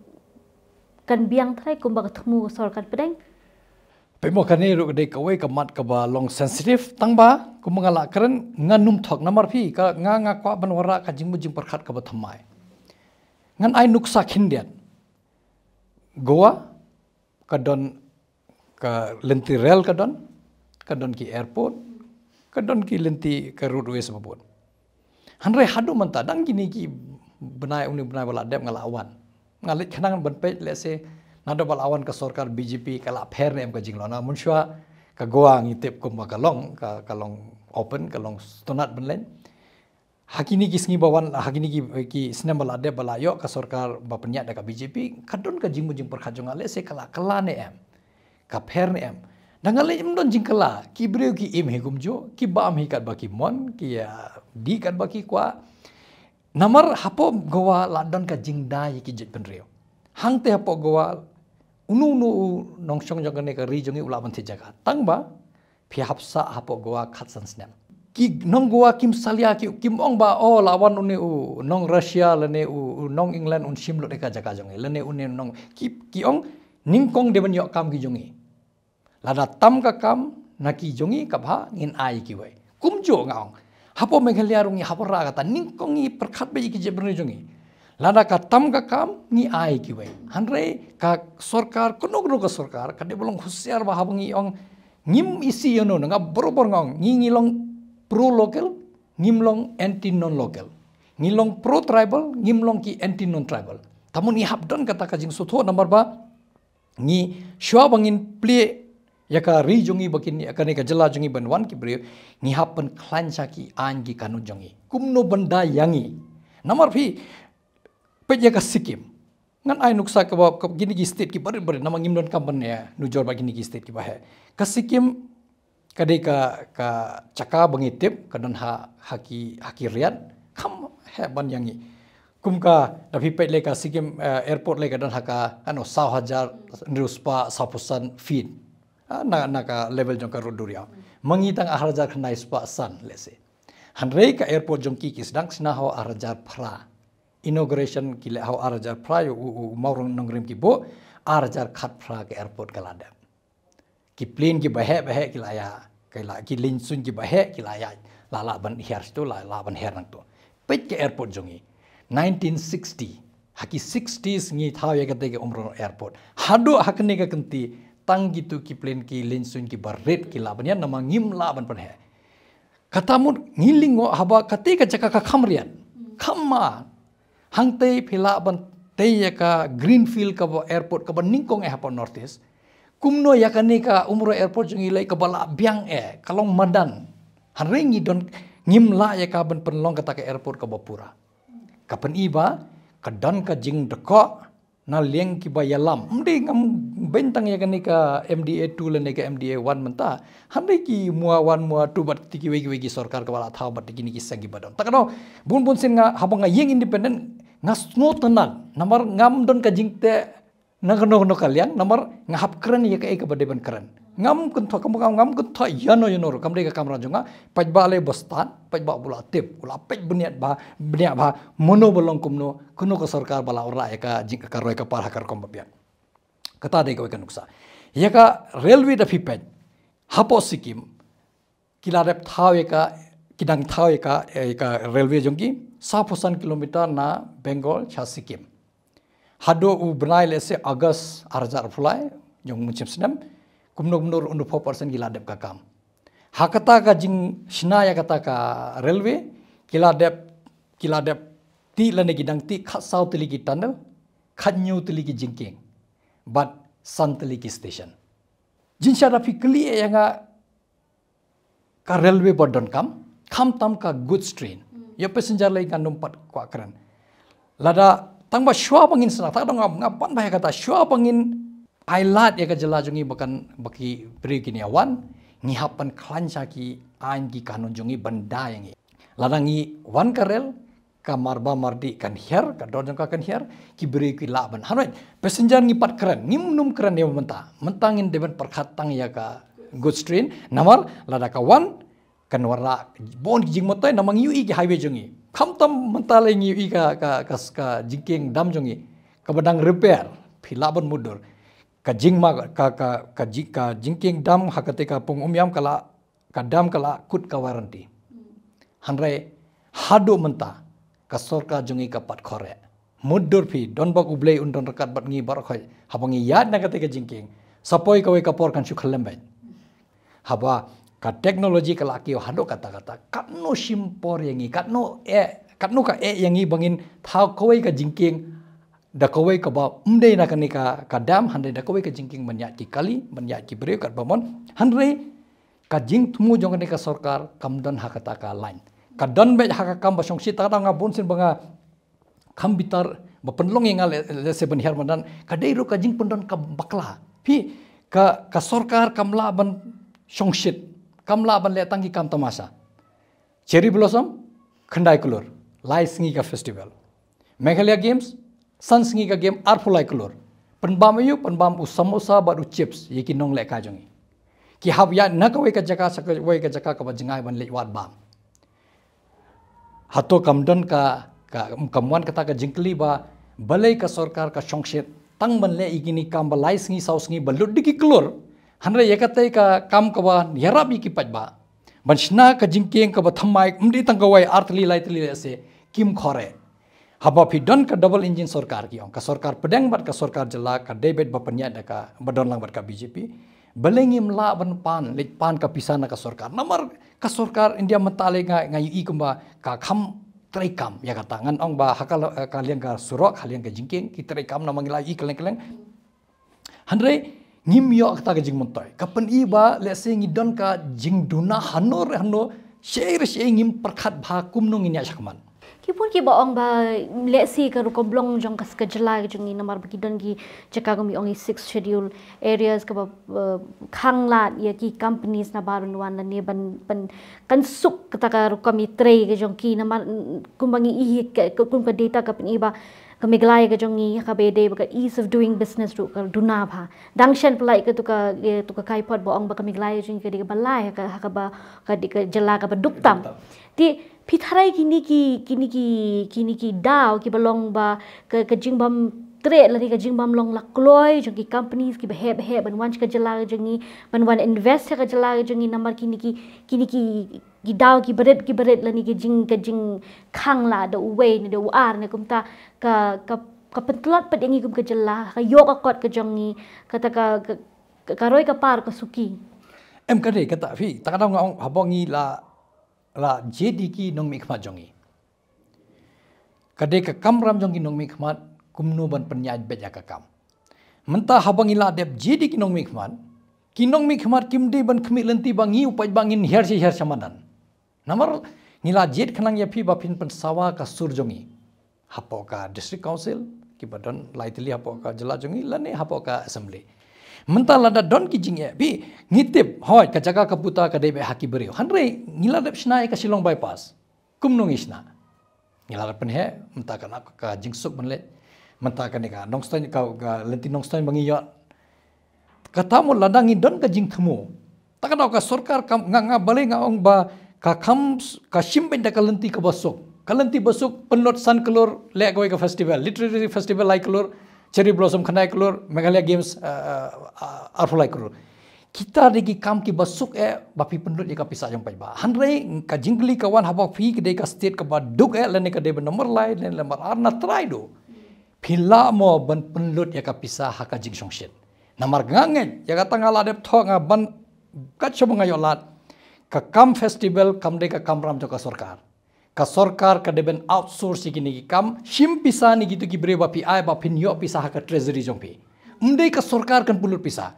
kan biang trai kumba ka thmu ka sorkar pdeng? Pynban kane ruh ka dei kawei ka mat kaba long sensitive, tang ba kumba nga la kren, ngan ym thok namar phi, ka, nga, nga kwah ban wanrah ka jingmut jingpyrkhat kaba thymmai. Ngan ai nuksa khyndiat. Goa ka don ka lynti rel, ka don, ka don ki airport, ka don ki lynti ka roadways ba bun. Hynrei haduh mynta dang kine ki bnai, une u bnai ba la dep nga la wan. Nga leit khnang ban peit, lehse naduh ba la wan ka sorkar B J P ka la pher ne em ka jinglong. Namar mynshuwa ka Goa ngi tip kumba ka long, ka, ka long open, ka long sngewtynnat ban leit. Ha kine ki sngi ba wan, ha kine ki, ki snem ba la dep ba la ïoh ka sorkar ba pynïaid da ka B J P, ka don ka jingmut jingpyrkhat jong nga, lehse ka la kylla ne em, ka pher ne em. Dang nga leh ym don jingkylla, ki briew ki im hi kumjuh, ki bam hi katba ki mon, ki, ah, dih katba ki kwah. Namar hapoh Goa la don ka jingda ïa ki jaitbynriew. Hangta hapoh Goa, uno uno u nongshong jong kane ka ri jong ngi u lah ban thied jaka. Tang ba phi hap sah hapoh Goa khatsan snem. Ki nong Goa kim salia, ki, kim ong ba, "Oh, la wan une u nong Russia lane u, u nong England un shim lut ïa ka jaka jong ngi, lane une nong," ki, ki ong, "Nyngkong dei ban ïoh kam ki jong ngi. Lada tam ka kam na ki jong ngi, ka bha, ngin ai kiwei." Kumjuh nga ong, hapoh Meghalaya ruh ngi hap wanrah kata, nyngkong ngi pyrkhat beit ïa ki jaitbynriew jong ngi. Lada ka tam ka kam, ngi ai kiwei. Hynrei ka sorkar, kano kano ka sorkar, ka dei ban long husiar ba haba ngi ong ngim isih ïano, nga barabor nga ong, ngi, ngi long pro local, ngim long anti non local. Ngi long pro tribal, ngim long ki anti non tribal. Te mut ngi hap don kata ka jingsngewthuh namar ba ngi, shuwa ba ngin plie ïa ka ri jong ngi, ba kin, ïa kane ka jylla jong ngi ban wan ki briew, ngi hap pynkhlaiñ sha ki aiñ ki kanun jong ngi. Kumno ban da ïa ngi. Namar phi peit ïa ka Sikkim. Ngan ai nuksa kaba, ka, kine ki state kiba rit barit, namar ngim donkam ban ïa nujor bad kine ki state kiba heh. Ka Sikkim ka dei ka, ka jaka ba ngi tip ka don ha, ha ki, ha ki riat, kham heh ban ïa ngi. Kum ka, da phi peit lei ka Sikkim, eh, airport lei ka don ha ka, ano, saw hajar hynriew spah sawphew san feet. Ah, na, na ka level jong ka rud duriaw. Ma ngi tang ar hajar khyndai spah san, let's say. Hynrei ka airport jong ki ki sdang shna ha ar hajar phra. Inauguration ki leh ha ar hajar phra, u, u, u mawrong nongrim ki buh, ar hajar khatphra ka airport ka la dep. Ki plane kiba heh ba heh ki la ïa, ki la, ki lynsuiñ kiba heh ki la ïa, la lah ban hiar shatu, la lah ban hiar nangtu. Peit ka airport jong ngi. Nineteen sixty, ha ki sixties ngi thaw ïa kata ka Umroi Airport. Haduh ha kane ka kynti, tang kitu ki plane ki lynsuiñ kiba rit ki lah ban ïa, namar ngim lah ban pynheh. Kata mut ngi lyngngoh haba kata ka jaka ka kham riat, kham ma. Hangtei phi lah ban tei ïa ka greenfield kaba airport kaba nyngkong eh hapoh North East. Kumno ïa kane ka Umroi Airport jong ngi lei kaba la biang eh, ka long madan. Hynrei ngi don, ngim lah ïa ka ban pynlong kata ka airport kaba pura. Ka pyni ba ka don ka jingdkoh na liang kiba ïalam. Ym dei ngam beiñ tang ïa kane ka M D A two lane ka M D A one mynta. Hynrei ki M U A one, M U A two bad ti kiwei kiwei ki sorkar kaba la thaw bad ti kine ki seng kiba don. Te kano, bun bun sien nga, haba nga ïeng independent, nga sngewtynnat. Namar ngam don ka jingteh na kano kano ka liang, namar nga hap kren ïa kaei kaba dei ban kren. Ngam kynthoh, kam, kam, ngam kynthoh ïano ïano ruh, kam dei ka kamram jong nga, paidbah lei ba stad, paidbah ba la tip, u la peit bniat bha, bniat bha, mano ba long kumno, kano ka sorkar ba la wanrah ïa ka jing, ka roi ka par ha ka rukom ba biang. Kata dei kawei ka nuksa. Ïa ka railway da phi peit, hapoh Sikkim, ki la dep thaw ïa ka, ki dang thaw ïa ka, ïa ka railway jong ki, sawphew san kilometer na Bengal sha Sikkim. Haduh u bnai, let's say, August ar hajar arphew lai, jong u mynshem snem, kumno kumno ruh hynriewphew percent ki la dep ka kam. Ha kata ka jingshna ïa kata ka railway, ki la dep, ki la dep tih lane ki dang tih khatsaw tylli ki tunnel, khathynñiew tylli ki jingkieng. bad san tylli ki station. Jingshisha da phi kylli ïa nga ka railway ba donkam, khamtam ka goods train. Ïa passenger lei ngan ym pat kwah kren. Lada tang ba shuwa ba ngin sna, ta dang nga, nga pan ba ïa kata shuwa ba ngin ai lad ïa ka jylla jong ngi ba kan ba ki briew kin ïa wan, ngi hap ban khlaiñ sha ki aiñ ki kanun jong ngi ban da ïa ngi. Lada ngi wan ka rel, ka marba mardih kan hiar, ka dor jong ka kan hiar, ki briew ki lah ban. Hynrei passenger ngi pat kren, ngim nym kren ïa mynta. Mynta ngin dei ban pyrkhat tang ïa ka goods train, namar lada ka wan, kan wanrah bun ki jingmyntoi, namar ngi ïohi ki highway jong ngi. Khamtam mynta lei ngi ïohi ka, ka, ka, ka jingkieng dam jong ngi. Kaba dang repair, phi lah ban mutdur. Ka jingma, ka, ka, ka jing, ka jingkieng dam ha kata ka pung Umiam ka la, ka dam ka la kut ka warranty. Hynrei haduh mynta ka sorkar jong ngi ka pat khreh. Mutdur phi, don bok U Blei un don ryngkat bad ngi baroh khoit. Haba ngi ïaid na kata ka jingkieng, sa poi kawei ka por kan shu khyllem beit. Haba ka technology ka la kiew haduh katta katta, katno shim por ïa ngi, katno eh, katno ka eh ïa ngi ba ngin thaw kawei ka jingkieng da kawei kaba ym dei na kane ka, ka dam, hynrei da kawei ka jingkieng ban ïaid ki kali, ban ïaid ki briew katba mon. Hynrei ka jingthmu jong kane ka sorkar kam don ha kata ka line. Ka don beit ha ka kam ba shongshit, ta ka daw nga bun sien ba nga kham bitar ba pynlong ïa nga le, lehse ban hiar madan, ka dei ruh ka jingpyndon ka bakla. Phi, ka, ka sorkar kam lah ban shongshit, kam lah ban leh tang ki kam tamasa. Cherry Blossom, khyndai klur, lai sngi ka festival. Meghalaya Games, san sngi ka game, arphew lai klur. Pynbam aïu, pynbam u samosa bad u chips ïa ki nongleh kai jong ngi. Ki hap ïaid na kawei ka jaka sha kawei ka jaka kaba jngai ban leit wad bam. Hato kam don ka, ka, kam wan kata ka jingkylli ba balei ka sorkar ka shongshit tang ban leh ïa kine ki kam ba lai sngi saw sngi ba lut da ki klur. Hynrei ïa katei ka kam kaba ïarap ïa ki paidbah, ban shna ka jingkieng kaba thymmai, ym dei tang kawei, ar tylli lai tylli lehse, kim khreh. Haba phi don ka double engine sorkar ki ong, ka sorkar pdeng bad ka sorkar jylla, ka dei beit ba pynïaid da ka, ba don lang bad ka B J P. Balei ngim lah ban pan, leit pan ka pisa na ka sorkar? Namar ka sorkar India mynta lei nga, nga ïohi kumba ka kham treikam ïa kata. Ngan ong ba ha ka, ka liang ka surok, ha liang ka jingkieng, ki treikam namar ngi la ïohi kylleng kylleng. Hynrei ngim ïoh kata ka jingmyntoi. Ka pyni ba lehse ngi don ka jingduna hano re hano, shaei re shaei ngim pyrkhat bha kumno ngin ïaid shakhmat. Ki bun kiba ong ba lehse ka rukom long jong ka, ka jylla ka jong ngi namar ba ki don ki jaka kum i ong i Sixth Schedule areas kaba, eh, khanglad ïa ki companies na baroh wan lane ban, ban kan suk kata ka rukom i trei ka jong ki namar, mm, kumba ngi i ka, ka, kum ka data ka pyni ba ka Meghalaya ka jong ngi kaba ïadei bad ka ease of doing business ruh ka duna bha. Dang shen pynlait katu ka, eh, tu ka kaipot ba ong ba ka Meghalaya ka jong ngi ka dei kaba lai ha ka, ha kaba, ka dei ka jylla kaba duk tam. Duk tam. Te phi tharai kine ki, kine ki, kine ki daw kiba long ba ka, ka jingbym treh lane ka jingbym long la kloi jong ki companies kiba heh ba heh ban wan sha ka jylla ka jong ngi, ban wan invest sha ka jylla ka jong ngi namar kine ki, kine ki ki daw kiba rit kiba rit lane ki jing, ka jingkhanglad da uwei ne da u ar ne kumta ka, ka, ka pyntlot pat ïa ngi kum ka jylla, ka ïoh ka kot ka jong ngi, kata ka, ka, ka, ka roi ka par ka suki. Em ka dei kata phi, ta ka daw nga ong haba ngi la, la jied ïa ki nongmihkhmat jong ngi. Ka dei ka kamram jong ki nongmihkhmat kumno ban pynïaid beit ïa ka kam. Mynta haba ngi la dep jied ïa ki nongmihkhmat, ki nongmihkhmat kim dei ban khmih lynti ba ngi u paidbah ngin hiar shi hiar sha madan. Namar ngi la jied khnang ïa phi ba phin pynsawa ka sur jong ngi hapoh ka District Council, kiba don lai tylli hapoh ka jylla jong ngi lane hapoh ka Assembly. Mynta lada don ki jingeh, phi, ngi tip, hooid, ka jaka ka puta ka dei beit ha ki briew. Hynrei ngi la dep shna ïa ka Shillong Bypass. Kumno ngi shna? Ngi la dep pynheh, mynta ka nang ka jingsuk ban leit. Mynta kane ka Nongstoiñ, ka, ka lynti Nongstoiñ ba ngi ïoh. Kata mo lada ngi don ka jingthmu. Ta ka daw ka sorkar kam, nga, nga balei nga ong ba ka kham s-, ka shim beit da ka lynti kaba suk. Ka lynti ba suk pynlut san klur leh kawei ka festival, literary festival lai klur, Cherry Blossom khyndai klur, Meghalaya Games, eh, eh, eh, arphew lai klur. Kita dei ki kam kiba suk eh ba phi pynlut ïa ka pisa jong paidbah. Hynrei ka jingkylli ka wan haba phi ka dei ka state kaba duk eh lane ka dei ba number lai lane number ar na trai do. Phi lah mo ban pynlut ïa ka pisa ha ka jingshongshit? Namar nga ngeit ïa kata nga la dep thoh nga ban kat shaba nga ïoh lad. Ka kam festival kam dei ka kamram jong ka sorkar. Ka sorkar ka dei ban outsource ïa kine ki kam, shim pisa na kitu ki briew ba phi ai ba phin ïoh pisa ha ka treasury jong phi. Ym dei ka sorkar kan pynlut pisa.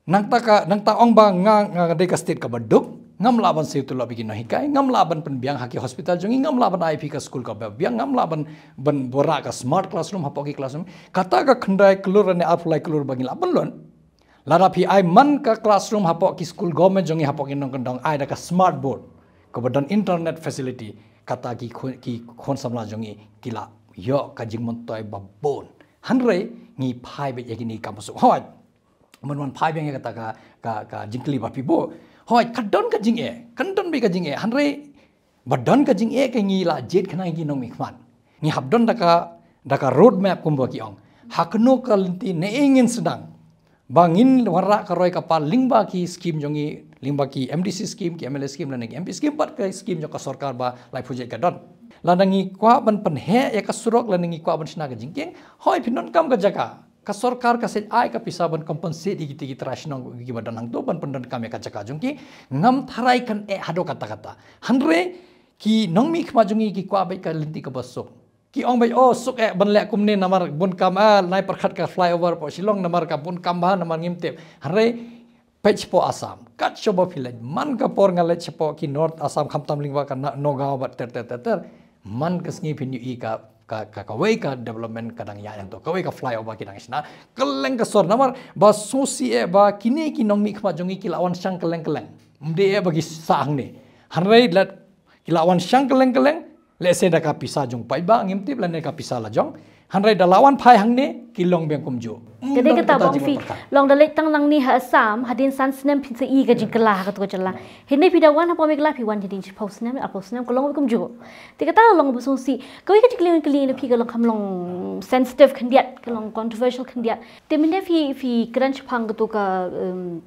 Nangta ka, nangta ong ba nga, nga dei ka state kaba duk, ngam lah ban siew tulop ïa ki nonghikai, ngam lah ban pynbiang ha ki hospital jong ngi, ngam lah ban ai phi ka skul kaba biang, ngam lah ban, ban wanrah ka smart classroom hapoh ki classroom. Kata ka khyndai klur ne arphew lai klur ba ngi lah ban lon. Lada phi ai man ka classroom hapoh ki skul government jong ngi hapoh ki nongkyndong, ai da ka smart board kaba don internet facility, kata ki khun, ki khun samla jong ngi ki lah ïoh ka jingmyntoi babun. Hynrei ngi phai beit ïa kine ki kam suk. Hooid. Ban wan phai biang ïa kata ka, ka, ka jingkylli ba phi buh. Hooid, ka don ka jingeh, kan don beit ka jingeh. Hynrei ba don ka jingeh ka ngi lah jied khnang ïa ki nongmihkhmat. Ngi hap don da ka, da ka road map kumba ki ong. Ha kano ka lynti ne ngin sdang ba ngin wanrah ka roi ka par lyngba ki scheme jong ngi, lyngba ki M D C scheme, ki M L A scheme lane ki M P scheme, bad ka scheme jong ka sorkar ba laiphew jait ka don. Lada ngi kwah ban pynheh ïa ka surok lane ngi kwah ban shna ka jingkieng, hooid, phin donkam ka jaka. Ka sorkar ka sait ai ka pisa ban compensate ïa kita ki trai shnong kiba don hangto ban pyndonkam ïa ka jaka jong ki. Ngam tharai kan eh haduh katta katta. Hynrei ki nongmihkhmat jong ngi ki kwah beit ka lynti kaba suk. Ki ong beit, oh, suk eh ban leh kumne namar bun kam, ah, nai pyrkhat ka flyover hapoh Shillong namar ka bun kam bha namar ngim tip. Hynrei peit shapoh Assam, kat shaba phi leit, man ka por nga leit shapoh ki North Assam, khamtam lyngba ka Na-, Nagaon bad ter ter ter ter. Man ka sngi phin ïohi ka, ka, ka, kawei ka development ka dang ïaid hangto, kawei ka flyover ki dang shna. Kylleng ka sor namar ba sngewsih eh ba kine ki nongmihkhmat jong ngi ki la wan shang kylleng kylleng. Ym dei eh ba ki sah hangne. Hynrei lada ki la wan shang kylleng kylleng, lehse da ka pisa jong paidbah ngim tip lane ka pisa la jong. Hynrei da la wan phai hangne ki long biang kumjuh. Ka dei kata ba ong phi, long da leit tang nangne ha Assam, hadien san snem phin sa ïohi ka jingkylla ha kato ka jylla. Hynrei phi da wan hapoh Meghalaya phi wan hadien shiphew snem, arphew snem ka long kumjuh. Te kata long ba sngewsih. Kawei ka jingkylli kylli na phi ka long kham long sensitive khyndiat, ka long controversial khyndiat. Te mynne phi, phi kren shaphang kato ka, em,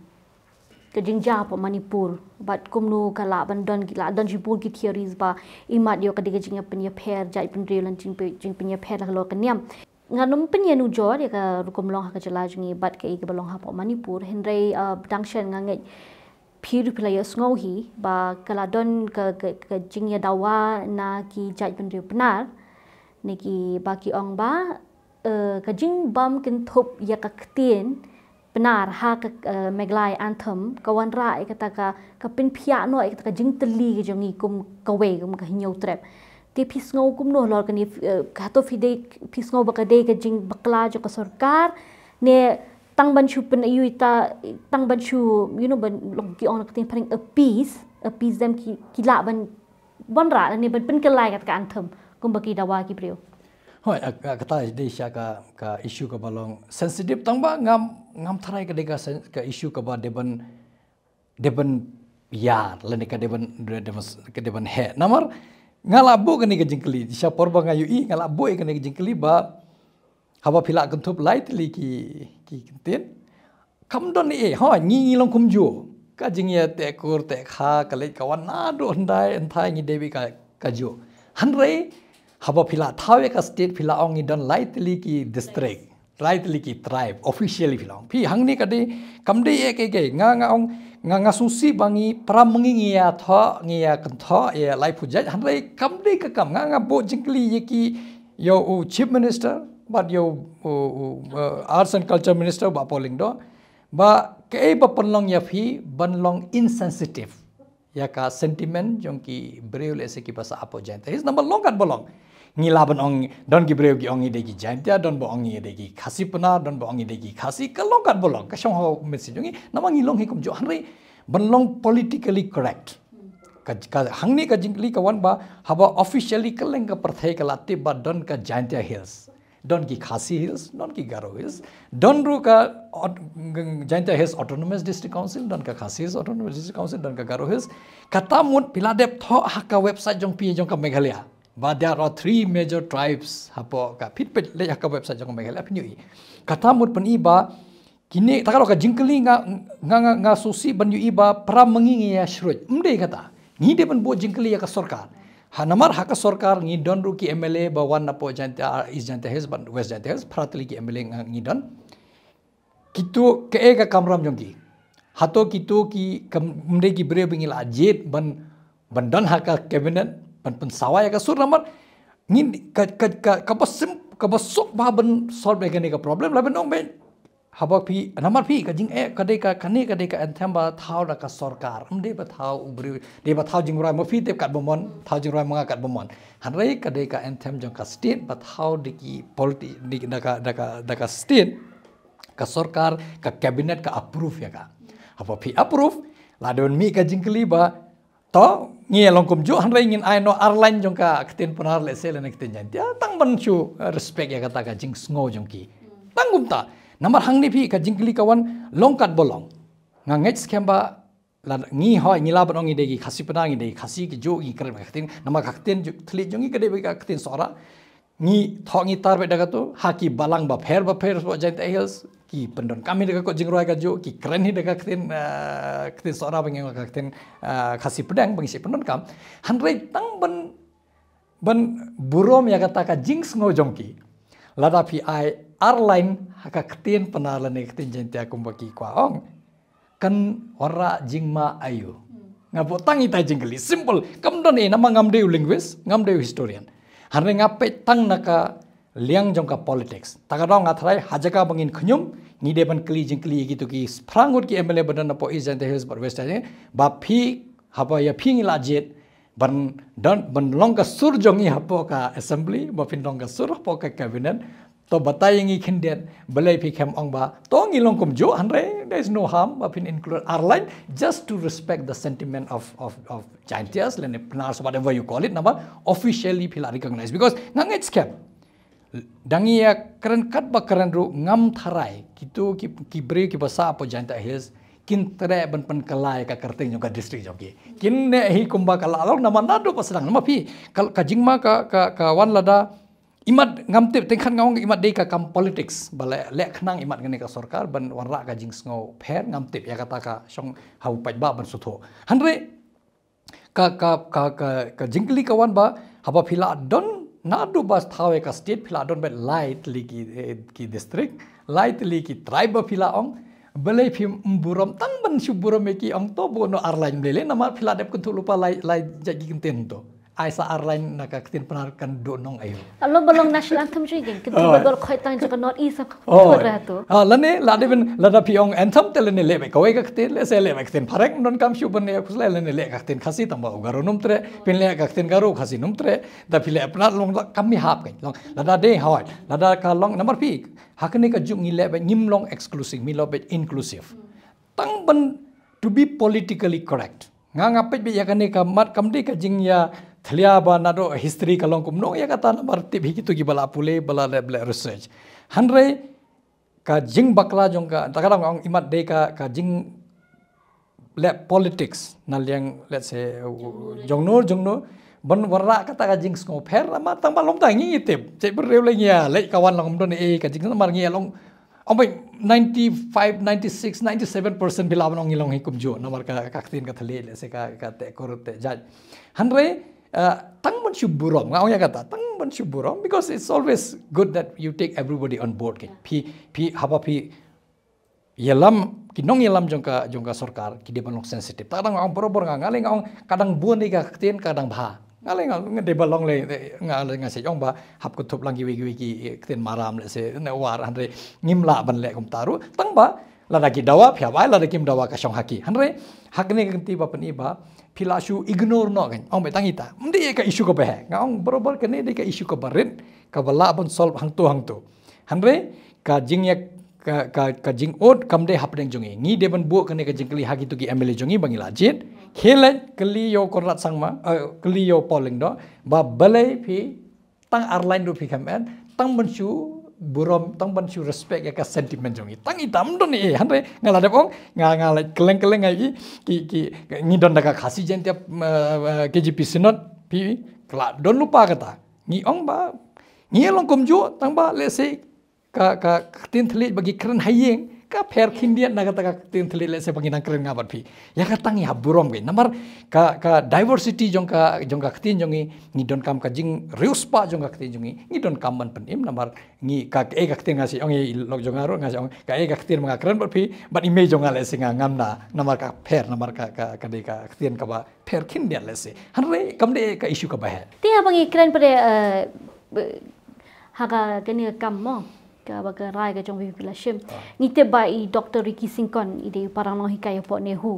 ka jingjia hapoh Manipur bad kumno ka lah ban don, lah don shibun ki theories ba imat ïoh ka dei ka jingïapynïapher jait bynriew lane jingpyn-, jingpynïapher la ka lor ka niam. Ngan ym pynïanujor ïa ka rukom long ha ka jylla jong ngi bad kaei kaba long hapoh Manipur, hynrei, uh, dang shen nga ngeit phi ruh phi la ïohsngew hi ba ka la don ka, ka, ka jingïadawa na ki jait bynriew Pnar ne ki ba ki ong ba eh, ka jingbam kynthup ïa ka ktien Pnar ha ka, eh, Meghalaya Anthem ka wanrah ïa kata ka, ka pynphiah noh ïa kata ka jingtylli ka jong ngi kum kawei, kum ka Hynñiewtrep. Te phi sngew kumno halor kane, eh, hato phi dei, phi sngew ba ka dei ka jingbakla jong ka sorkar ne tang ban shu pyn-, ïa ita, tang ban shu, you know, ban long ki ong na ka ktien phareng appease, appease them, ki, ki lah ban wanrah lane ban pynkylla ïa kata ka anthem kumba ki dawa ki briew. Hooid, a, a, kata dei sha ka, ka issue kaba long sensitive tang ba ngam, ngam tharai ka dei ka sen-, ka issue kaba dei ban, dei ban ïar lane ka dei ban, dei ban, ka dei ban heh. Namar nga la buh kane ka jingkylli, sha por ba nga ïohi nga la buh ïa kane ka jingkylli ba haba phi la kynthup lai tylli ki, ki ktien. Kam don ei, hooid, ngi, ngi long kumjuh. Ka jingïateh kur teh kha, ka leit ka wan naduh hyndai hynthai ngi dei beit ka, kajuh. Hynrei haba phi la thaw ïa ka state phi la ong ngi don lai tylli ki district, lai tylli ki tribe, officially phi la ong. Phi hangne ka dei, kam dei eh kaei kaei. Nga, nga ong, nga, nga sngewsih ba ngi para ma ngi ngi ïathoh, ngi ïakynthoh ïa laiphew jait, hynrei kam dei ka kam. Nga, nga buh jingkylli ïa ki, ïa u Chief Minister bad ïa u, u, u, uh, Arts and Culture Minister Bah Paul Lyngdoh, ba kaei ba pynlong ïa phi ban long insensitive ïa ka sentiment jong ki briew lehse kiba sah hapoh Jaintia Hills. Namar long kat ba long. Ngi lah ban ong, don ki briew ki ong ngi dei ki Jaintia, don ba ong ngi dei ki Khasi Pnar, don ba ong ngi dei ki Khasi, ka long kat ba long, ka shong ha u mynsiem jong ngi. Namar ngi long hi kumjuh, hynrei ban long politically correct. Ka, ka, hangne ka jingkylli ka wan ba haba officially kylleng ka pyrthei ka la tip ba don ka Jaintia Hills, don ki Khasi Hills, don ki Garo Hills, don ruh ka aut-, Jaintia Hills Autonomous District Council, don ka Khasi Hills Autonomous District Council, don ka Garo Hills. Kata mut phi la dep thoh ha ka website jong phi jong ka Meghalaya ba there are three major tribes hapoh ka, phi peit leit ha ka website jong ka Meghalaya phin ïohi. Kata mut pyni ba kine, ta ka long ka jingkylli nga, nga, nga, nga sngewsih ban ïohi ba para ma ngi ngi ïa shruid. Ym dei kata. Ngi dei ban buh jingkylli ïa ka sorkar. Ha namar ha ka sorkar ngi don ruh ki M L A ba wan napoh Jaintia, East Jaintia Hills bad West Jaintia Hills, para tylli ki M L A nga ngi don. Kito kaei ka kamram jong ki? Hato kito ki kam, ym dei ki briew ba ngi la jied ban, ban don ha ka cabinet ban pynsawa ïa ka sur? Namar ngin ka, ka, ka, kaba sim, kaba suk ba ban solve ïa kane ka problem la ban ong ba Haba phi, namar phi ka jing, eh, ka dei ka, kane ka dei ka anthem ba thaw da ka sorkar. Ym dei ba thaw u briew, dei ba thaw jingrwai ma phi tip katba mon, thaw jingrwai ma nga katba mon. Hynrei ka dei ka anthem jong ka state ba thaw da ki politi-, da ka, da ka, da ka state, ka sorkar, ka cabinet ka approve ïa ka. Haba phi approve, la don mih ka jingkylli ba, to, ngi long kumjuh, hynrei ngin ai noh ar line jong ka ktien Pnar lehse lane ktien Jaiñtia, tang ban shu, eh, respect ïa kata ka jingsngew jong ki. Tang kumta, namar hangne phi ka jingkylli ka wan long katba long. Nga ngeit skhem ba, la, ngi hoi, ngi lah ban ong ngi dei ki Khasi Pnar, ngi dei ki Khasi, ki juh, ngi kren ka ktien, namar ka ktien ju-, thylliej jong ngi ka dei ka ktien Sohra. Ngi thoh ngi tar beit da katu, ha ki balang bapher bapher sha Jaiñtia Hills, ki pyndonkam hi da ka kot jingrwai kajuh, ki kren hi da ka ktien, eh, ktien Sohra ba ngi ong ka ktien, eh, Khasi Pdeng ba ngi shu pyndonkam. Hynrei tang ban, ban burom ïa kata ka jingsngew jong ki. Lada phi ai ar line ha ka ktien Pnar lane ktien Jaiñtia kumba ki kwah ong, kan wanrah jingma aïu? Nga buh tang ita jingkylli, simple. Kam don ei, namar ngam dei u linguist, ngam dei u historian. Hynrei nga peit tang na ka liang jong ka politics. Ta ka daw nga tharai ha jaka ba ngin khñium, ngi dei ban kylli jingkylli ïa kitu ki phra ngut ki M L A ba don napoh East Jaiñtia Hills bad West Jaiñtia, ba phi, haba ïa phi ngi la jied, ban don, ban long ka sur jong ngi hapoh ka assembly, ba phin long ka sur hapoh ka cabinet, to batai ïa ngi khyndiat, balei phi khlem ong ba, to ngi long kumjuh, hynrei there is no harm ba phin include ar line, just to respect the sentiment of, of, of Jaiñtias lane Pnars, whatever you call it, namar officially phi la recognize. Because nga ngeit skhem, da ngi ïa kren katba kren ruh ngam tharai kitu ki, ki briew kiba sah hapoh Jaiñtia Hills kin treh ban pynkylla ïa ka kyrteng jong ka district jong ki. Kin neh hi kumba ka la long, namar naduh ba sdang, namar phi, ka, ka jingma ka, ka, ka wan lada, imat ngam tip, teng khat nga ong imat dei ka kam politics ba leh, leh khnang imat kane ka sorkar ban wanrah ka jingsngew pher, ngam tip ïa kata ka shong ha u paidbah ban sngewthuh. Hynrei ka, ka, ka, ka, ka jingkylli ka wan ba, haba phi la don, naduh ba thaw ïa ka state phi la don beit lai tylli ki, eh, ki district, lai tylli ki tribe ba phi la ong, balei phi ym burom, tang ban shu burom ïa ki, ong to buh noh ar line, balei lei, namar phi la dep kynthup lypa lai, lai jait ki kyntien to. Ai sa ar line na ka ktien Pnar kan duh nong aïu? Alo ba long national anthem jong ngi, kyntu ba dol khoi tang jong ka North East, ka khoi ra to. Ah, lane, lada phi, lada phi ong anthem te lane leh beit kawei ka ktien, lehse leh beit ktien phareng, ym donkam shuh ban leh khuslai, lane leh ka ktien Khasi tang ba u Garo um treh, phin leh ka ktien Garo, Khasi um treh, da phi leh Pnar long da kam ïahap kein. Long, lada dei hoi, lada ka long namar phi, ha kane ka juk ngi leh beit, ngim long exclusive, ngi leh beit inclusive. Tang ban to be politically correct. Nga, nga peit beit ïa kane ka mat, kam dei ka jingïathuh ba naduh history ka long kumno ïa kata, namar tip hi kitu kiba la pule, ba la leh, leh research. Hynrei ka jingbakla jong ka, ta ka dang ong imat dei ka, ka jingleh politics na liang, let's say, uh, jongno, jongno, ban wanrah kata ka jingsngew pher, namar tang ba long tang ngi tip. Check briew lei ngi ïa leh ka wan long, ym don ei ka jing, namar ngi ïa long, ong beit ninety-five, ninety-six, ninety-seven percent phi lah ban ong ngi long hi kumjuh, namar ka, ka ktien ka thylliej, lehse ka, ka teh kur teh jait. Hynrei, uh, tang ban shu burom, nga ong ïa kata, tang ban shu burom, because it's always good that you take everybody on board, kein. Phi, phi, haba phi ïalam, ki nongïalam jong ka, jong ka sorkar, ki dei ban long sensitive. Ta ka dang ong barabor nga, nga lei nga ong ka dang bun ïa ka ktien ka dang bha. Nga lei nga, nga dei ba long lei, nga lei nga shu ong ba hap kynthup lang kiwei kiwei ki ktien Maram, lehse ne War, hynrei ngim lah ban leh kumta ruh. Tang ba lada ki dawa phi hap ai, lada kim dawa ka shong ha ki. Hynrei ha kane ka kynti ba pyni ba phi lah shu ignore noh kein. Ong beit tang ita. Ym dei ka issue kaba heh. Nga ong barabor kane dei ka issue kaba rit, kaba lah ban solve hangto hangto. Hynrei ka jingïa, ka, ka, ka jingud kam dei hapdeng jong ngi. Ngi dei ban buh kane ka jingkylli ha kitu ki M L A jong ngi ba ngi la jied. Khie leit kylli ïa u Conrad Sangma, eh, kylli ïa u Paul Lyngdoh, ba balei phi tang ar line ruh phi khlem add, tang ban shu burom, tang ban shu respect ïa ka sentiment jong ngi. Tang ita, ym don ei, hynrei nga la dep ong, nga, nga la kylleng kylleng ïa ki, ki, ki, ngi don da ka Khasi Jaiñtia, eh, eh, K J P Synod, phi, ka la don lypa kata. Ngi ong ba ngi long kumjuh, tang ba lehse ka, ka ktien thylliej ba ki kren ha ïing ka pher khyndiat na kata ka ktien thylliej, lehse ba ngi nang kren nga bad phi. Ïa kata ngi hap burom kein. Namar ka, ka diversity jong ka, jong ka ktien jong ngi, ngi donkam ka jingriewspah jong ka ktien jong ngi, ngi donkam ban pynim, namar ngi ka, kaei ka ktien nga shu ong ïa i lok jong nga ruh, nga shu ong kaei ka ktien ba nga kren bad phi, bad i mei jong nga lehse nga ngam na, namar ka pher, namar ka, ka, ka dei ka ktien kaba pher khyndiat lehse. Hynrei kam dei ka issue kaba heh. Te haba ngi kren pat, eh, ha ka, kane ka kam mo. Kaba ka rai ka jong phi phi la shim. Ngi tip ba i Doctor Ricky Syngkon i dei para nonghikai hapoh NEHU.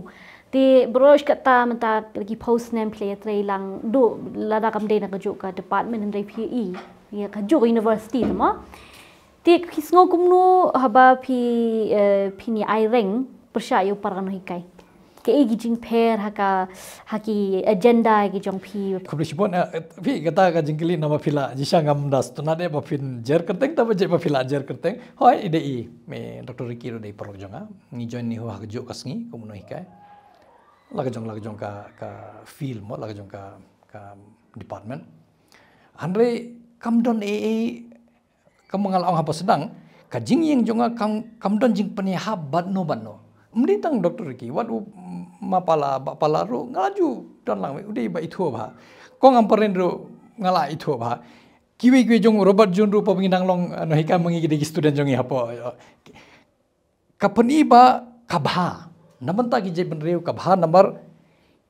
Te baroh kata mynta ki phew snem phi la ïatrei lang duh lada kam dei na kajuh ka department hynrei phi i ïa kajuh ka university te mo. Te ki sngew kumno haba phi eh, phi ni ai reng pyrshah ïa u para nonghikai. Kaei ki jingpher ha ka ha ki agenda ki jong phi. Khublei shibun eh, phi kata ka jingkylli namar phi la jisha ngam da sngewthuh de ba phin jer kyrteng ta ba je ba phi la jer kyrteng. Hoi i dei i me Doctor Ricky ruh dei paralok jong nga. Ngi join NEHU ha kajuh ka sngi kum u nonghikai. La ka jong la ka jong ka ka field mo la ka jong ka ka department. Hynrei kam don ei ei Kam nga la ong haba sdang ka jingïeng jong nga kam kam don jingpynïahap bad no bad no. Ym dei tang Doctor Ricky wat u ma pala ba pala ruh nga la ju don lang u dei ba ithuh bha. Kong Ampareen ruh nga la ithuh bha. Kiwei kiwei jong Robert June ruh pa ngi nang long nonghikai ma ngi ki dei ki student jong ngi hapoh. Ka pyni ba ka bha na bynta ki jaitbynriew ka bha namar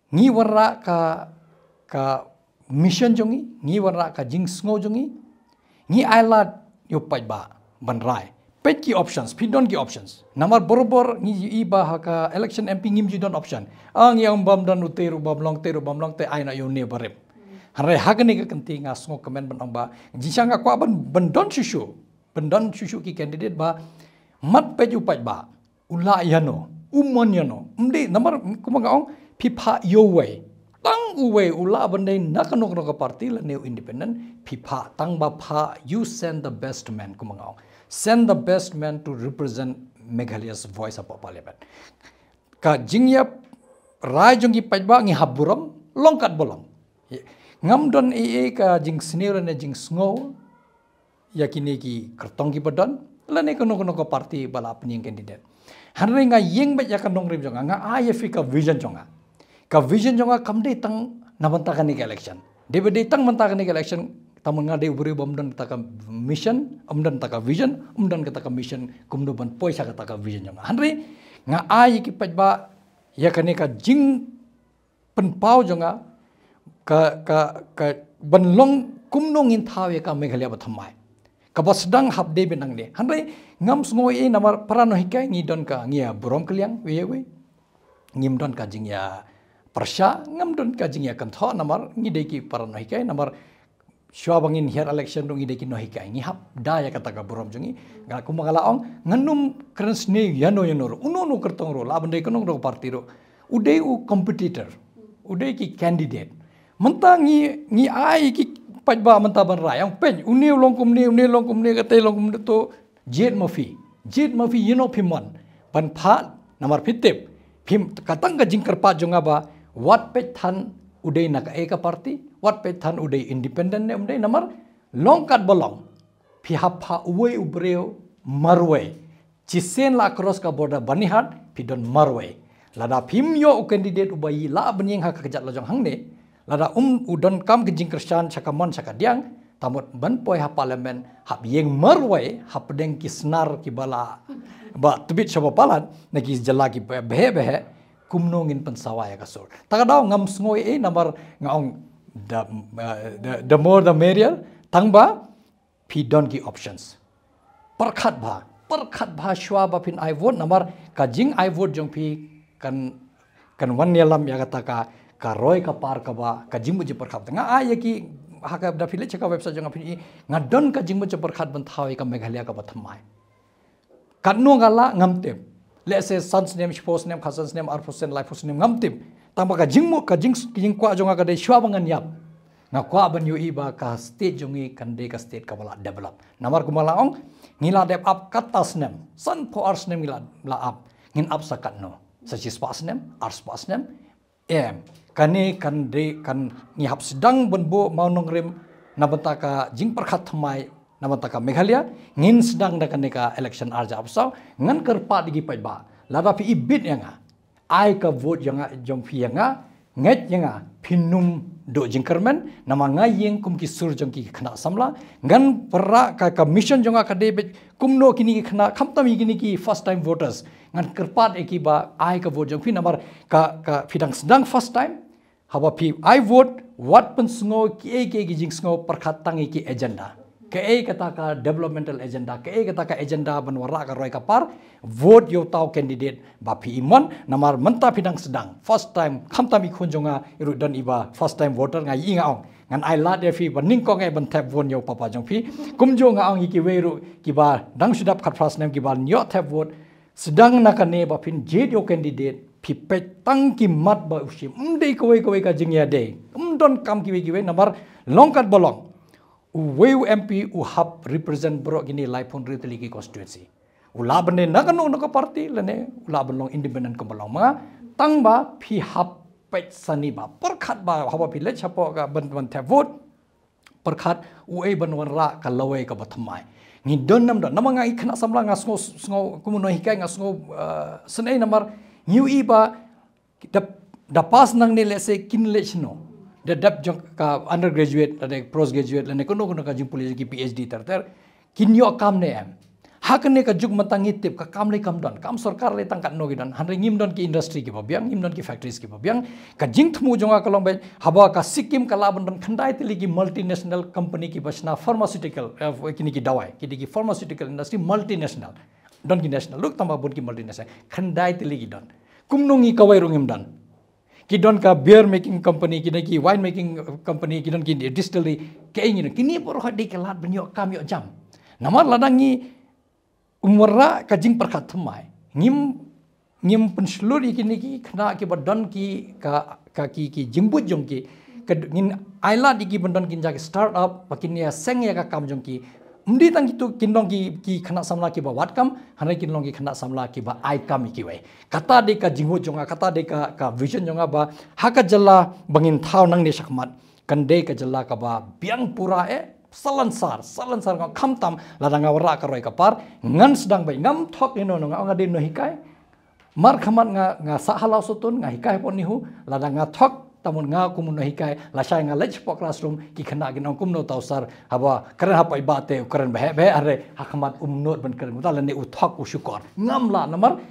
ngi wanrah ka ka mission jong ngi, ngi wanrah ka jingsngew jong ngi. Ngi ai lad ïa u paidbah ban rai. Peit ki options, phi don ki options. Namar barabor ngi ïohi ba ha ka election M P ngim ju don option. Ah ngi ong bam don u te ruh bam long te ruh bam long te ai na ïa une barim. Hynrei ha kane ka kynti nga sngewkmen ban ong ba jingshisha nga kwah ban ban don shuh shuh. Ban don shuh shuh ki candidate ba mat peit u paidbah. U lah ïano, u mon ïano. Ym dei namar kumba nga ong phi phah ïa uwei. Tang uwei u lah ban dei na kano kano ka party lane u independent phi phah tang ba phah you send the best man kumba nga ong. Send the best man to represent Meghalaya's voice hapoh parliament. Ka jingïap rai jong ki paidbah ngi hap burom long kat ba long. Ngam don ei ei ka jingsniew lane jingsngew ïa kine ki kyrtong kiba don lane kano kano ka party ba la pynïeng candidate. Hynrei nga ïeng beit ïa ka nongrim jong nga, nga ai ïa phi ka vision jong nga. Ka vision jong nga kam dei tang na bynta kane ka election. Dei ba dei tang bynta kane ka election tang nga dei u briew bym don kata ka mission, ym don kata ka vision, ym don kata ka mission kumno ban poi sha kata ka vision jong nga. Hynrei nga ai ïa ki paidbah ïa kane ka jing pynpaw jong nga ka ka ka ban long kumno ngin thaw ïa ka Meghalaya ba thymmai. Kaba sdang hap dei ban nang dei. Hynrei ngam sngew ei namar para nonghikai ngi don ka ngi ïa burom kylliang wei wei. Ngim don ka jingïa pyrshah, ngam don ka jingïa kynthoh namar ngi dei ki para nonghikai namar shuwa ba ngin hiar election ruh ngi dei ki nonghikai ngi hap da ïa kata ka burom jong ngi. Nga kumba nga la ong ngan ym kren sniew ïano ïano ruh uno uno kyrtong ruh lah ban dei kano kano party ruh u dei u competitor u dei ki candidate. Mynta ngi ngi ai ki paidbah mynta ban rai ong peit une u long kumne une u long kumne kata u long kumne to jied ma phi jied ma phi ïano phi mon ban phah namar phi tip phi ka tang ka jingkyrpad jong nga ba wat peit than u dei na kaei ka party wat peit than u dei independent ne um dei namar long kat ba long phi hap phah uwei u briew marwei. Shisien la cross ka border Banihat phi don marwei. Lada phim ïoh u candidate uba ïa lah ban ïeng ha ka kjat la jong hangne lada um u don kam ka jingkyrshan sha ka mon sha ka diang. Tamut ban poi ha parliament hap ïeng marwei hap pdeng ki snar kiba la ba tbit sha ba palat na ki jylla ki behe behe. Kumno ngin pynsawa ïa ka sur ta ka daw ngam sngew ei namar nga ong the, uh, the, the more the merrier. Tang ba phi don ki options. Pyrkhat bha pyrkhat bha shuwa ba phin ai vote namar ka jing ai vote jong phi kan kan wan ïalam ïa kata ka ka roi ka par kaba ka jingmut jingpyrkhat nga ai ïa ki ha ka da phi leit sha ka website jong nga phin i nga don ka jingmut jingpyrkhat ban thaw ïa ka Meghalaya kaba thymmai. Katno nga lah ngam tip. Let's say san snem shiphew snem khatsan snem arphew snem laiphew snem ngam tip. Tang ba ka jingmut ka jing jingkwah jong nga ka dei shuwa ba ngan ïap nga kwah ban ïohi ba ka state jong ngi kan dei ka state kaba la develop. Namar kumba la ong ngi la dep ap kata snem sanphew ar snem ngi la la ap ngin ap sa katno sa shispah snem arspah snem. Em kane kan dei kan ngi hap sdang ban buh maw nongrim na bynta ka jingpyrkhat thymmai na bynta ka Meghalaya ngin sdang da kane ka election arja apsaw ngan kyrpad igi paidbah lada phi ibit ïa nga ai ka vote ïa nga jong phi ïa nga ngeit ïa nga phin ym duh jingkyrmen namar nga ïeng kum ki sur jong ki khynnah samla ngan pyrshah ka ka mission jong nga ka dei beit kumno kine ki khynnah khamtam ïa kine ki first time voters ngan kyrpad ïa ki ba ai ka vote jong phi namar ka ka phi dang sdang first time. Haba phi ai vote wat pynsngew kiei kiei ki jingsngew pyrkhat tang ïa ki agenda. Kaei kata ka developmental agenda, kaei kata ka agenda ban wanrah ka roi ka par, vote ïa uta u candidate ba phi i mon, namar mynta phi dang sdang. First time, khamtam i khun jong nga ruh don iba first time voter, nga i nga ong. Ngan ai lad ïa phi ba nyngkong eh ban thep vote ïa u papa jong phi. Kumjuh nga ong ïa kiwei ruh kiba dang shu dap khatphra snem kiba ïoh thep vote. Sdang na kane ba phin jied ïa u candidate, phi peit tang ki mat ba u shim. Ym dei kawei kawei ka jingïadei. Ym don kam kiwei kiwei namar long kat ba long. Uwei u M P u hap represent baroh kine laiphew hynriew tylli ki constituency. U lah ban dei na kano kano ka party lane u lah ban long independent kumba long ma nga. Tang ba phi hap peit sani ba pyrkhat ba haba phi leit shapoh ka ban ban thep vote. Pyrkhat uei ban wanrah ka lawei kaba thymmai. Ngi don nam don. Namar nga i khynnah samla nga sngew sngew kum u nonghikai nga sngew, eh, sngewsynei namar ngi ïohi ba da, da pass nangne lehse kin leit shano. Da dep jong ka undergraduate, da dep postgraduate, lane kano kano ka jingpule jong ki P H D ter ter. Kin ïoh kam ne em. Ha kane ka juk mynta ngi tip ka kam lei kam don, kam sorkar lei tang katno ki don. Hynrei ngim don ki industry kiba biang, ngim don ki factories kiba biang. Ka jingthmu jong nga ka long ba haba ka Sikkim ka lah ban don khyndai tylli ki multinational company kiba shna pharmaceutical, eh, kine ki dawai, kine ki pharmaceutical industry multinational. Don ki national ruh tang ba bun ki multinational. Khyndai tylli ki don. Kumno ngi kawei ruh ngim don. Ki don ka beer making company, ki don ki wine making company, ki don ki distillery. Kaei ngi don. Kine baroh dei ka lad ban ïoh kam ïoh jam. Namar lada ngi ym wanrah ka jingpyrkhat thymmai. Ngim, ngim pynshlur ïa kine ki khynnah kiba don ki ka, ka ki, ki jingbuit jong ki. Ka ngin ai lad ïa ki ban don kin jia ki start up, ba kin ïa seng ïa ka kam jong ki. Ym dei tang kitu kin long ki, ki khynnah samla kiba wad kam, hynrei kin long ki khynnah samla kiba ai kam ïa kiwei. Kata dei ka jingwut jong nga, kata dei ka, ka vision jong nga ba ha ka jylla ba ngin thaw nangne shakhmat. Kan dei ka jylla kaba biang pura eh, salonsar, salonsar nga khamtam, lada nga wanrah ka roi ka par, ngan sdang beit, ngam thok ïa no no nga, nga dei nonghikai. Markhmat nga, nga sah ha Lawsotun, nga hikai hapoh NEHU, lada nga thok, tang mut nga kum u nonghikai, lashai nga leit shapoh classroom, ki khynnah kin ong kumno uta u sir, haba kren ha paidbah te u kren ba heh ba heh, hynrei ha khmat um nud ban kren, uta lane u thok u shukor. Ngam lah namar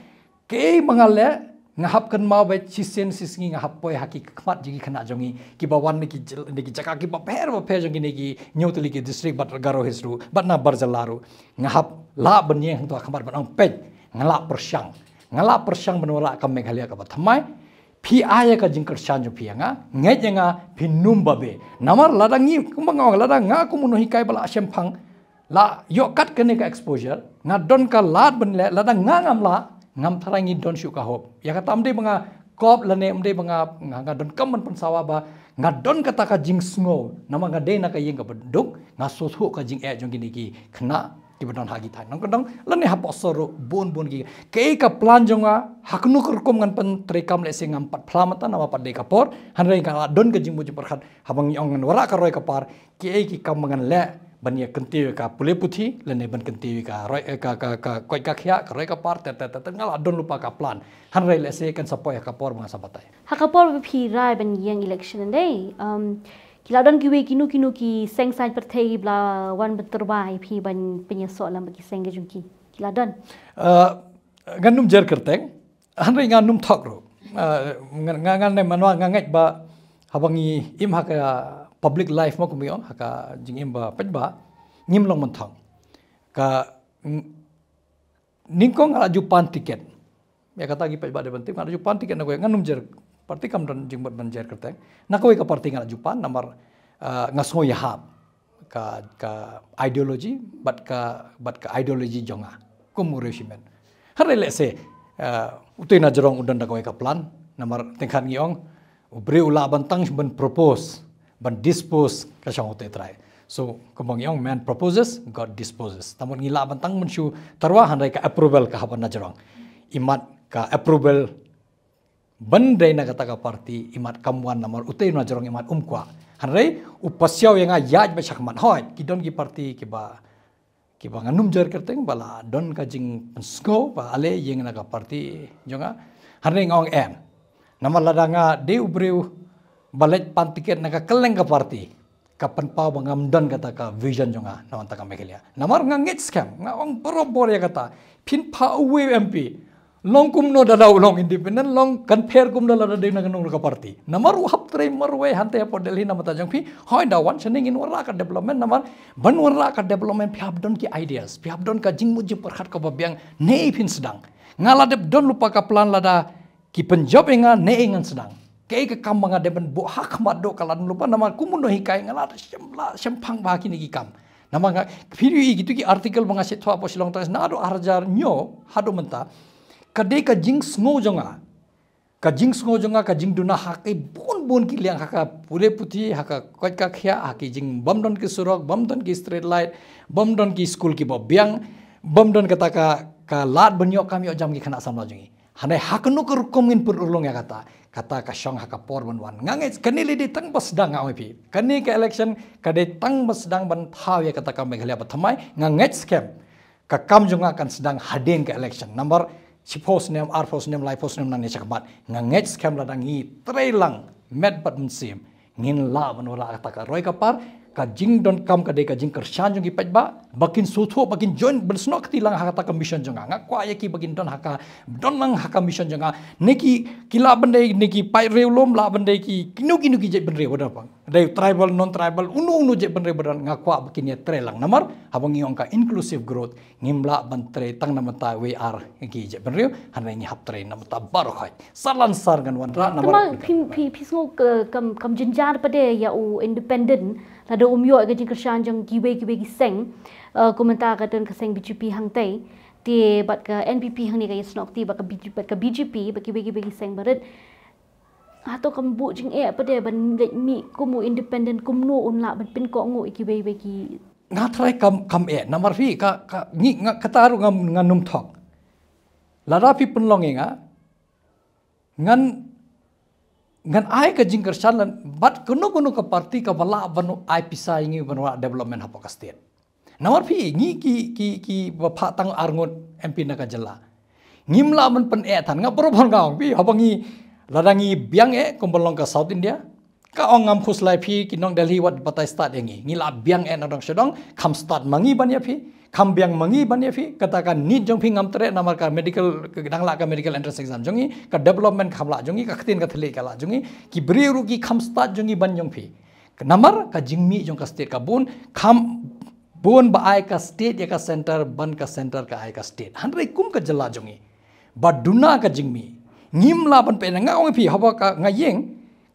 kaei ba nga leh, nga hap kynmaw ba shisien shisngi nga hap poi ha ki khmat jong ki khynnah jong ngi, kiba wan na ki jyl-, na ki jaka kiba pher ba pher jong kine ki hynñiew tylli ki district bad Garo Hills ruh, bad na bar jylla ruh. Nga hap lah ban ïeng hangto ha khmat ban ong peit, nga lah pyrshang. Nga lah pyrshang ban wanrah ka Meghalaya kaba thymmai. Phi ai ïa ka jingkyrshan jong phi ïa nga, ngeit ïa nga, phin ym babe. Namar lada ngi, kumba nga ong, lada nga kum u nonghikai ba la shemphang, la ïoh kat kane ka exposure, nga don ka lad ban leh, lada nga ngam lah, ngam tharai ngi don shuh ka hope. Ïa kata ym dei ba nga kop lane ym dei ba nga, nga, nga donkam ban pynsawa ba nga don kata ka jingsngew, namar nga dei na ka ïing kaba duk, nga sngewthuh ka jingeh jong kine ki khynnah kiba don ha ki thaiñ nongkyndong lane hapoh sor ruh bun bun ki. Kaei ka plan jong nga, ha kano ka rukom ngan pyntreikam lehse ngam pat phla mynta namar pat dei ka por, hynrei nga la don ka jingmut jingpyrkhat haba ngi ong ngan wanrah ka roi ka par, kiei ki kam ba ngan leh ban ïa kyntiew ïa ka pule puthi lane ban kyntiew ïa ka roi, eh, ka, ka, ka koit ka khiah, ka roi ka par, ter ter ter ter, nga la don lypa ka plan. Hynrei lehse kan sa poi ha ka por ba ngan sa batai. Ha ka por ba phi rai ban ïeng election, ym dei, um, ki la don kiwei kino kino ki seng saiñ pyrthei ba la wan ban tyrwa ïa phi ban pynïasoh lem bad ki seng ka jong ki. Ki la don. Uh, ngan ym jer kyrteng, hynrei ngan ym thok ruh. Uh, nga, nga, ngan ne manwa nga ngeit ba haba ngi im ha ka public life mo kumba ong, ha ka jingim ba paidbah, ngim long ban thok. Ka, ng-, nyngkong nga la ju pan tiket. Ïa kata ki paidbah dei ban tip, nga la ju pan tiket na kawei, ngan ym jer party, kam don jingmut ban jer kyrteng. Na kawei ka party nga la ju pan namar, ah, nga sngew ïahap ka, ka ideology bad ka, bad ka ideology jong nga kum u riewshimet. Hynrei lehse, ah, utei na jrong u don da kawei ka plan, namar tyngkhat ngi ong u briew u lah ban tang ban propose, ban dispose ka shong utei trai. So kumba ngi ong, man proposes, God disposes. Tang mut ngi lah ban tang ban shu tyrwa, hynrei ka approval ka hap ban na jrong. Imat ka approval ban dei na kata ka party, imat kam wan namar utei na jrong imat um kwah. Hynrei u pasiaw ïa nga ïaid ba shakhmat, hooid ki don ki party kiba, kiba ngan ym jer kyrteng ba la don ka jingpynsngew ba ale ïeng na ka party jong nga. Hynrei nga ong em. Namar lada nga dei u briew ba leit pan tiket na ka kylleng ka party, ka pynpaw ba ngam don kata ka vision jong nga na bynta ka Meghalaya. Namar nga ngeit skhem, nga ong barabor ïa kata. Phin phah uwei u M P, Long kumno da dau long independent, long kan pher kumno lada dei na kano ka party. Namar u hap trei marwei hangtei hapoh Delhi namar ta jong phi, hoi da wan shane ngin wanrah ka development namar ban wanrah ka development phi hap don ki ideas, phi hap don ka jingmut jingpyrkhat kaba biang ne phin sdang. Nga la dep don lypa ka plan lada ki pynjop ïa nga ne ngan sdang. Kaei ka kam ba nga dep ban buh ha khmat doh ka la don lypa namar kumno hikai nga la shem la shemphang ba kine ki kam. Namar nga phi ïohi kitu ki article ba nga shim thwa hapoh Shillong Times naduh arhajar hynñiew haduh mynta. Ka dei ka jingsngew jong nga. Ka jingsngew jong nga ka jingduna ha ki bun bun ki liang ha ka pule puthi, ha ka koit ka khiah, ha ki jingbym don ki surok, bym don ki street light, bym don ki skul kiba biang, bym don kata ka, ka lad ban ïoh kam ïoh jam ki khynnah samla jong ngi. Hangne ha kano ka rukom ngin pynurlong ïa kata, kata ka shong ha ka por ban wan. Nga ngeit kane lei dei tang ba sdang nga ong ïa phi. Kane ka election ka dei tang ba sdang ban thaw ïa kata ka Meghalaya ba thymmai, nga ngeit skhem. Ka kam jong nga kan sdang hadien ka election. Namar shiphew snem, arphew snem, laiphew snem nangne shakhmat. Nga ngeit skhem lada ngi trei lang met bad mynsiem, ngin lah ban wanrah kata ka roi ka par, ka jingdonkam ka dei ka jingkyrshan jong ki paidbah, ba kin sngewthuh, ba kin join, ban snoh kti lang ha kata ka mission jong nga. Nga kwah ïa ki ba kin don ha ka, don lang ha ka mission jong nga. Ne ki, ki lah ban dei, ne ki paid riewlum, lah ban dei ki, kino kino ki jaitbynriew ba don pang. Dei tribal, non tribal, uno uno jaitbynriew ba don, nga kwah ba kin ïa trei lang. Namar, haba ngi ong ka inclusive growth, ngim lah ban trei tang namar ta wei ar ki jaitbynriew, hynrei ngi hap trei namar ta baroh khoit. Sar lan sar ngan wanrah namar. Tang ba phi, phi, phi sngew ka kam, kam jynjar pat de ïa u independent, lada um ïoh ka jingkyrshan jong kiwei kiwei ki seng, eh, kumta ka don ka seng B J P hangtei, te bad ka N P P hangne ka ïasnoh kti bad ka B J P, bad ka B J P, bad kiwei kiwei ki seng barit. Hato kam buh jingeh pat de ban leit mih kum u independent, kumno un lah ban pynkohnguh ïa kiwei kiwei ki. Nga tharai kam, kam eh, namar phi ka, ka, ngi, nga, kata ruh nga, ngan ym thok. Lada phi pynlong ïa nga, ngan, ngan ai ka jingkyrshan lem bad kano kano ka party kaba lah ban ai pisa ïa ngi ban wanrah development hapoh ka state. Namar phi, ngi ki, ki, kiba phah tang arngut M P na ka jylla, ngim lah ban pyneh than. Nga baroh ba nga ong phi, haba ngi, lada ngi biang eh kumba long ka South India, ka ong ngam khuslai phi ki nong Delhi wat batai stad ïa ngi. Ngi lah biang eh na dong sha dong, kham stad ma ngi ban ïa phi, kham biang ma ngi ban ïa phi. Kata ka need jong phi ngam treh namar ka medical, ka dang lah ka medical entrance exam jong ngi, ka development kham lah jong ngi, ka ktien ka thylliej ka lah jong ngi, ki briew ruh ki kham stad jong ngi ban jong phi. Namar ka jingmih jong ka state ka bun, kham bun ba ai ka state ïa ka center, ban ka center ka ai ka state. Hynrei kum ka jylla jong ngi ba duna ka jingmih, ngim lah ban pyneh. Nga ong ïa phi, haba ka nga ïeng,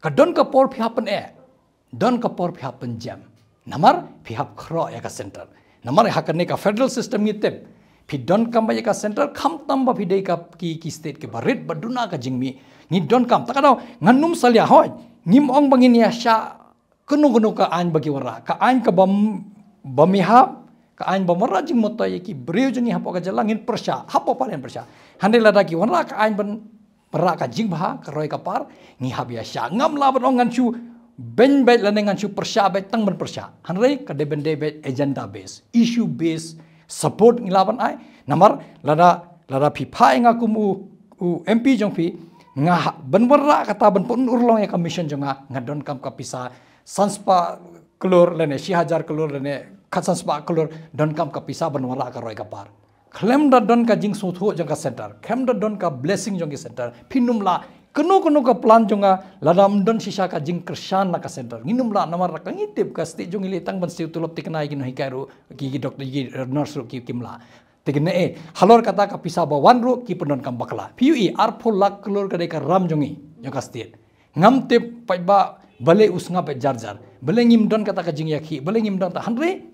ka don ka por phi hap pyneh, don ka por phi hap pynjem. Namar phi hap khroh ïa ka center. Namar ha kane ka federal system ngi tip, phi donkam ba ïa ka center, khamtam ba phi dei ka ki, ki state kiba rit ba duna ka jingmih. Ngi donkam, ta ka daw ngan ym salia, hoi, ngim ong ba ngin ïa shah kano kano ka aiñ ba ki wanrah, ka aiñ kaba m-, bym ïahap, ka aiñ bym wanrah jingmyntoi ïa ki briew jong ngi hapoh ka jylla, ngin pyrshah, hapoh pat ngin pyrshah. Hynrei lada ki wanrah ka aiñ ban wanrah ka jingbha, ka roi ka par, ngi hap ïa shah. Ngam lah ban ong ngan shu beiñ beit lane ngan shu pyrshah beit tang ban pyrshah. Hynrei ka dei ban dei beit agenda base, issue base support ngi lah ban ai. Namar lada, lada phi phah ïa nga kum u, u M P jong phi, nga ha-, ban wanrah kata, ban pynurlong ïa ka mission jong nga, nga donkam ka pisa san spah klur lane shi hajar klur lane khatsan spah klur, donkam ka pisa ban wanrah ka roi ka par. Khlem da don ka jingsngewthuh jong ka center, khlem da don ka blessing jong ka center, phin ym lah. Kano kano ka plan jong nga, lada ym don shisha ka jingkyrshan na ka center, ngin ym lah. Namar ka ngi tip ka state jong ngi lei tang ban siew tulop, thikna ïa ki nonghikai ruh, ki, ki doctor, ki nurse ruh ki, kim lah. Te kine eh, halor kata ka pisa ba wan ruh ki pyndonkam bakla. Phi ïohi, arphew lak klur ka dei ka ram jong ngi, jong ka state. Ngam tip paidbah balei u sngap eh jar jar, balei ngim don kata ka jingïakhih, balei ngim don ta, hynrei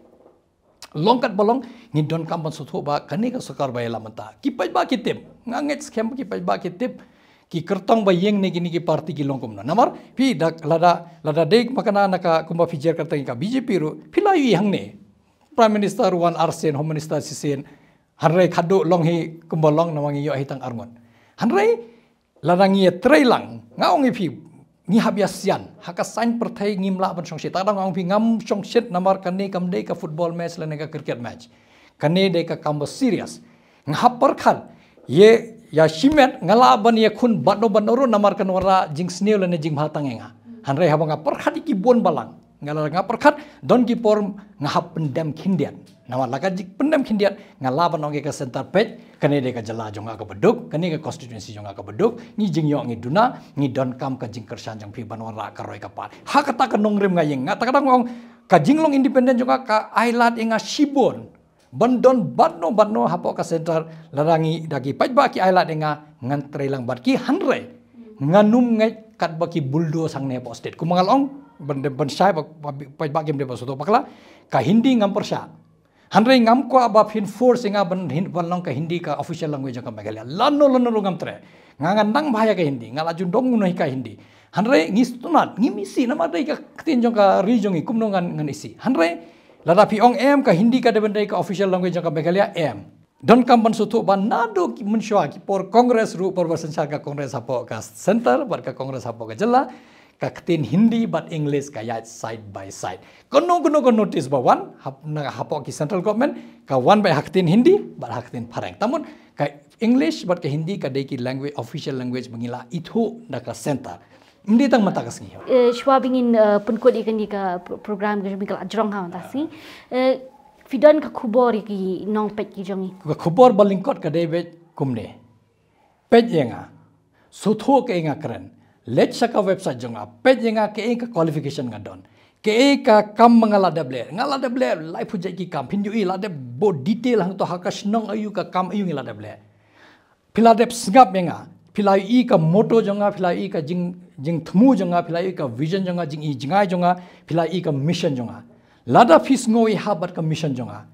long katba long, ngi donkam ban sngewthuh ba kane ka sorkar ba ïalam mynta, ki paidbah ki tip. Nga ngeit skhem ba ki paidbah ki tip, ki kyrtong ba ïeng ne kine ki party ki long kumno. Namar phi da, lada, lada dei ma kane na ka kumba phi jer kyrtong ïa ka B J P ruh, phi la ïohi hangne, Prime Minister wan arsien, Home Minister shisien, hynrei khadduh long hi kumba long namar ngi ïoh hi tang arngut. Hynrei lada ngi ïatrei lang, nga ong ïa phi, ngi hap ïasian. Ha ka saiñ pyrthei ngim lah ban shongshit. Ta ka daw nga ong ïa phi, ngam shongshit namar kane kam dei ka football match lane ka cricket match. Kane dei ka kam ba serious. Nga hap pyrkhat, ïa, ïa shimet nga lah ban ïakhun bad no bad no ruh namar kan wanrah jingsniew lane jingbha tang ïa nga. Hynrei haba nga pyrkhat ïa ki bun balang, Nga la nga pyrkhat don ki por nga hap pyndem khyndiat. Namar la ka jik pyndem khyndiat nga lah ban ong ïa ka center peit, kane dei ka jylla jong nga kaba duk, kane ka constituency jong nga kaba duk, ngi jingïoh ngi duna, ngi donkam ka jingkyrshan jong phi ban wanrah ka roi ka par. Ha kata ka nongrim nga ïeng, nga ta ka dang ong ka jinglong independent jong nga ka ai lad ïa nga shibun ban don badno badno hapoh ka center. Lada ngi da ki paidbah ki ai lad ïa nga, ngan trei lang bad ki, hynrei ngan ym ngeit katba ki bulldoze hangne hapoh state. Kumba nga la ong, ban, ban shai ba, ba, paidbah kim dei ba sngewthuh bakla. Ka Hindi ngam pyrshah. Hynrei ngam kwah ba phin force ïa nga ban, ban long ka Hindi ka official language jong ka Meghalaya. Lano lano ruh ngam treh. Nga ngan nang bha ïa ka Hindi, nga la ju dong noh ïa ka Hindi. Hynrei ngi sngewtynnat, ngim isih namar dei ka ktien jong ka ri jong ngi, kumno ngan, ngan isih. Hynrei lada phi ong em ka Hindi ka dei ban dei ka official language jong ka Meghalaya, em. Donkam ban sngewthuh ba naduh ki mynshuwa ki por Congress ruh, por ba synshar ka Congress hapoh ka center bad ka Congress hapoh ka jylla, ka ktien Hindi bad English ka ïaid side by side. Kano kano ka notice ba wan hap, na hapoh ki central government, ka wan beit ha ktien Hindi bad ha ktien phareng. Te mut ka English bad ka Hindi ka dei ki language, official language ba ngi la ithuh da ka center. Ym dei tang mynta ka sngi. Eh, shuwa ba ngin, eh, pynkut ïa kane ka pro-, program ka jong ngi ka la jrong ha mynta ka sngi. Eh, phi don ka khubor ïa ki nongpeit ki jong ngi? Ka khubor ba lyngkot ka dei beit kumne. Peit ïa nga. Sngewthuh kaei nga kren. Leit sha ka website jong nga. Peit ïa nga kaei ka qualification nga don. Kaei ka kam ba nga la dep leh. Nga la dep leh laiphew jait ki kam. Phin ïohi la dep bun detail hangto ha ka shnong aiu, ka kam aiu ngi la dep leh. Phi la dep sngap ïa nga. Phi la ïohi ka motto jong nga, phi la ïohi ka jing, jingthmu jong nga, phi la ïohi ka vision jong nga, jingi jngai jong nga, phi la ïohi ka mission jong nga. Lada phi sngew ïahap bad ka mission jong nga,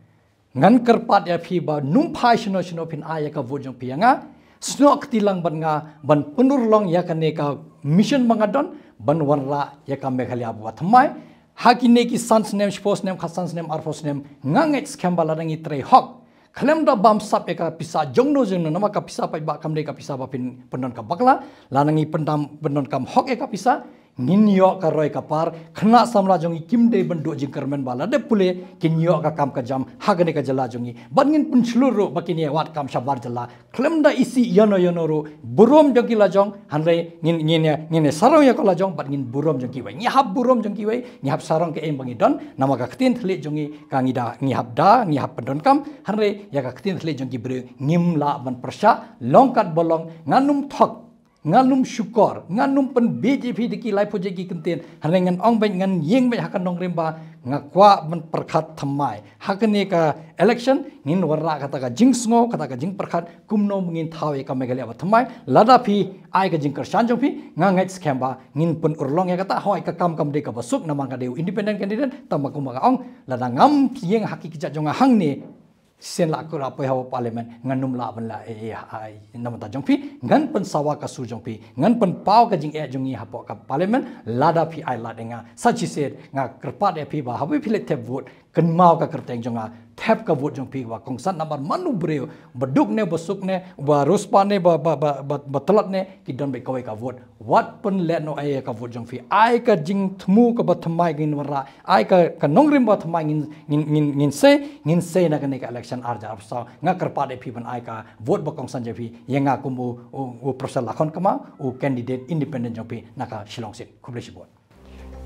ngan kyrpad ïa phi ba ym phai shano shano phin ai ïa ka vote jong phi ïa nga. Snoh kti lang bad nga ban pynurlong ïa kane ka mission ba nga don ban wanrah ïa ka Meghalaya ba thymmai. Ha kine ki san snem, shiphew snem, khatsan snem, arphew snem, nga ngeit skhem ba lada ngi trei hok, khlem da bamsap ïa ka pisa jongno jongno, namar ka pisa paidbah kam dei ka pisa ba phin pyndon ka bakla. Lada ngi pyndam, pyndon kam hok ïa ka pisa, ngin ïoh ka roi ka par. Khynnah samla jong ngi kim dei ban duh jingkyrmen ba lada pule kin ïoh ka kam ka jam ha kane ka jylla jong ngi. Bad ngin pynshlur ruh ba kin ïa wad kam shabar jylla. Khlem da isih ïano ïano ruh, burom jong ki la jong, hynrei ngin, ngin ïa, ngin ïa sarong ïa ka la jong, bad ngin burom jong kiwei. Ngi hap burom jong kiwei, ngi hap sarong kaei ba ngi don, namar ka ktien thylliej jong ngi ka ngi da, ngi hap da, ngi hap pyndonkam, hynrei ïa ka ktien thylliej jong ki briew ngim lah ban pyrshah, long katba long, ngan ym thok, ngan ym shukor, ngan ym pynbiej ïa phi da ki laiphew jait ki kyntien, hynrei ngan ong beit, ngan ïeng beit ha ka nongrim ba nga kwah ban pyrkhat thymmai. Ha kane ka election ngin wanrah kata ka jingsngew, kata ka jingpyrkhat, kumno ngin thaw ïa ka Meghalaya ba thymmai. Lada phi ai ka jingkyrshan jong phi, nga ngeit skhem ba ngin pynurlong ïa kata. Hooid, ka kam kam dei kaba suk namar nga dei u independent candidate, tangba kumba nga ong, lada ngam ïeng ha ki kjat jong nga hangne, shisien la kut la poi ha parliament, ngan ym lah ban lah, eh, eh, eh, namar ta jong phi, ngan pynsawa ka sur jong phi, ngan pynpaw ka jingeh jong ngi hapoh ka parliament, lada phi ai lad ïa nga. Sa shisien nga kyrpad ïa phi ba haba phi leit thep vote, kynmaw ka kyrteng jong nga, thep ka vote jong phi ba kongsan, namar mano briew, ba duk ne, ba suk ne, ba riewspah ne, ba, ba, ba, ba, ba tlot ne, ki don beit kawei ka vote. Wat pynlehnohei ïa ka vote jong phi. Ai ka jingthmu kaba thymmai ngin wanrah, ai ka, ka nongrim ba thymmai ngin, ngin, ngin, ngin sei, ngin sei na kane ka election ar hajar arphew saw. Nga kyrpad ïa phi ban ai ka vote ba kongsan jong phi ïa nga kum u, u, u Professor Lakhon Kma, u candidate independent jong phi na ka Shillong seat. Khublei shibun.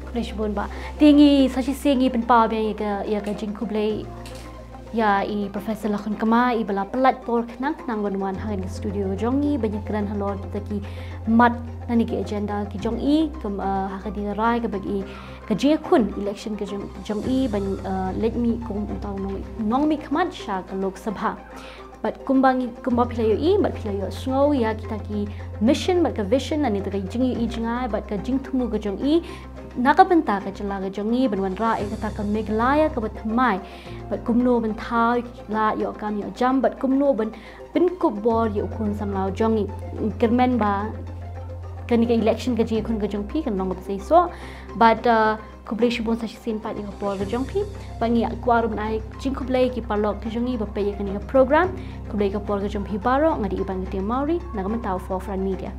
Khublei shibun bah. Te ngi sa shisien ngi pynpaw biang ïa ka, ïa ka jingkhublei ïa i Professor Lakhon Kma, i ba la pynlait por khnang khnang ban wan ha kane ka studio jong ngi ban ïakren halor kita ki mat lane ki agenda ki jong i, kum, eh, ha kane ka rai kaba i, ka jingïakhun election ka jong, jong i ban, eh, leit mih kum uta u nong, nongmihkhmat sha ka Lok Sabha. Bad kumba ngi, kumba phi la ïohi, bad phi la ïohsngew ïa kita ki mission bad ka vision lane kita ki jingïohi jngai bad ka jingthmu ka jong i na ka bynta ka jylla ka jong i ban wanrah ïa kata ka Meghalaya kaba thymmai. Bad kumno ban thaw ïa ki lad ïoh kam ïoh jam, bad kumno ban pynkup bor ïa u khun samla jong i. Kyrmen ba kane ka election ka jingïakhun ka jong phi kan long kaba seisoh. Bad, uh, khublei shibun sa shisien pat ïa ka por ka jong phi. Bad ngi kwah ruh ban ai jingkhublei ïa ki paralok ki jong ngi ba peit ïa kane ka program. Khublei ïa ka por ka jong phi baroh, nga dei Iban Ktiang Mawrie na ka bynta u Forefront Media.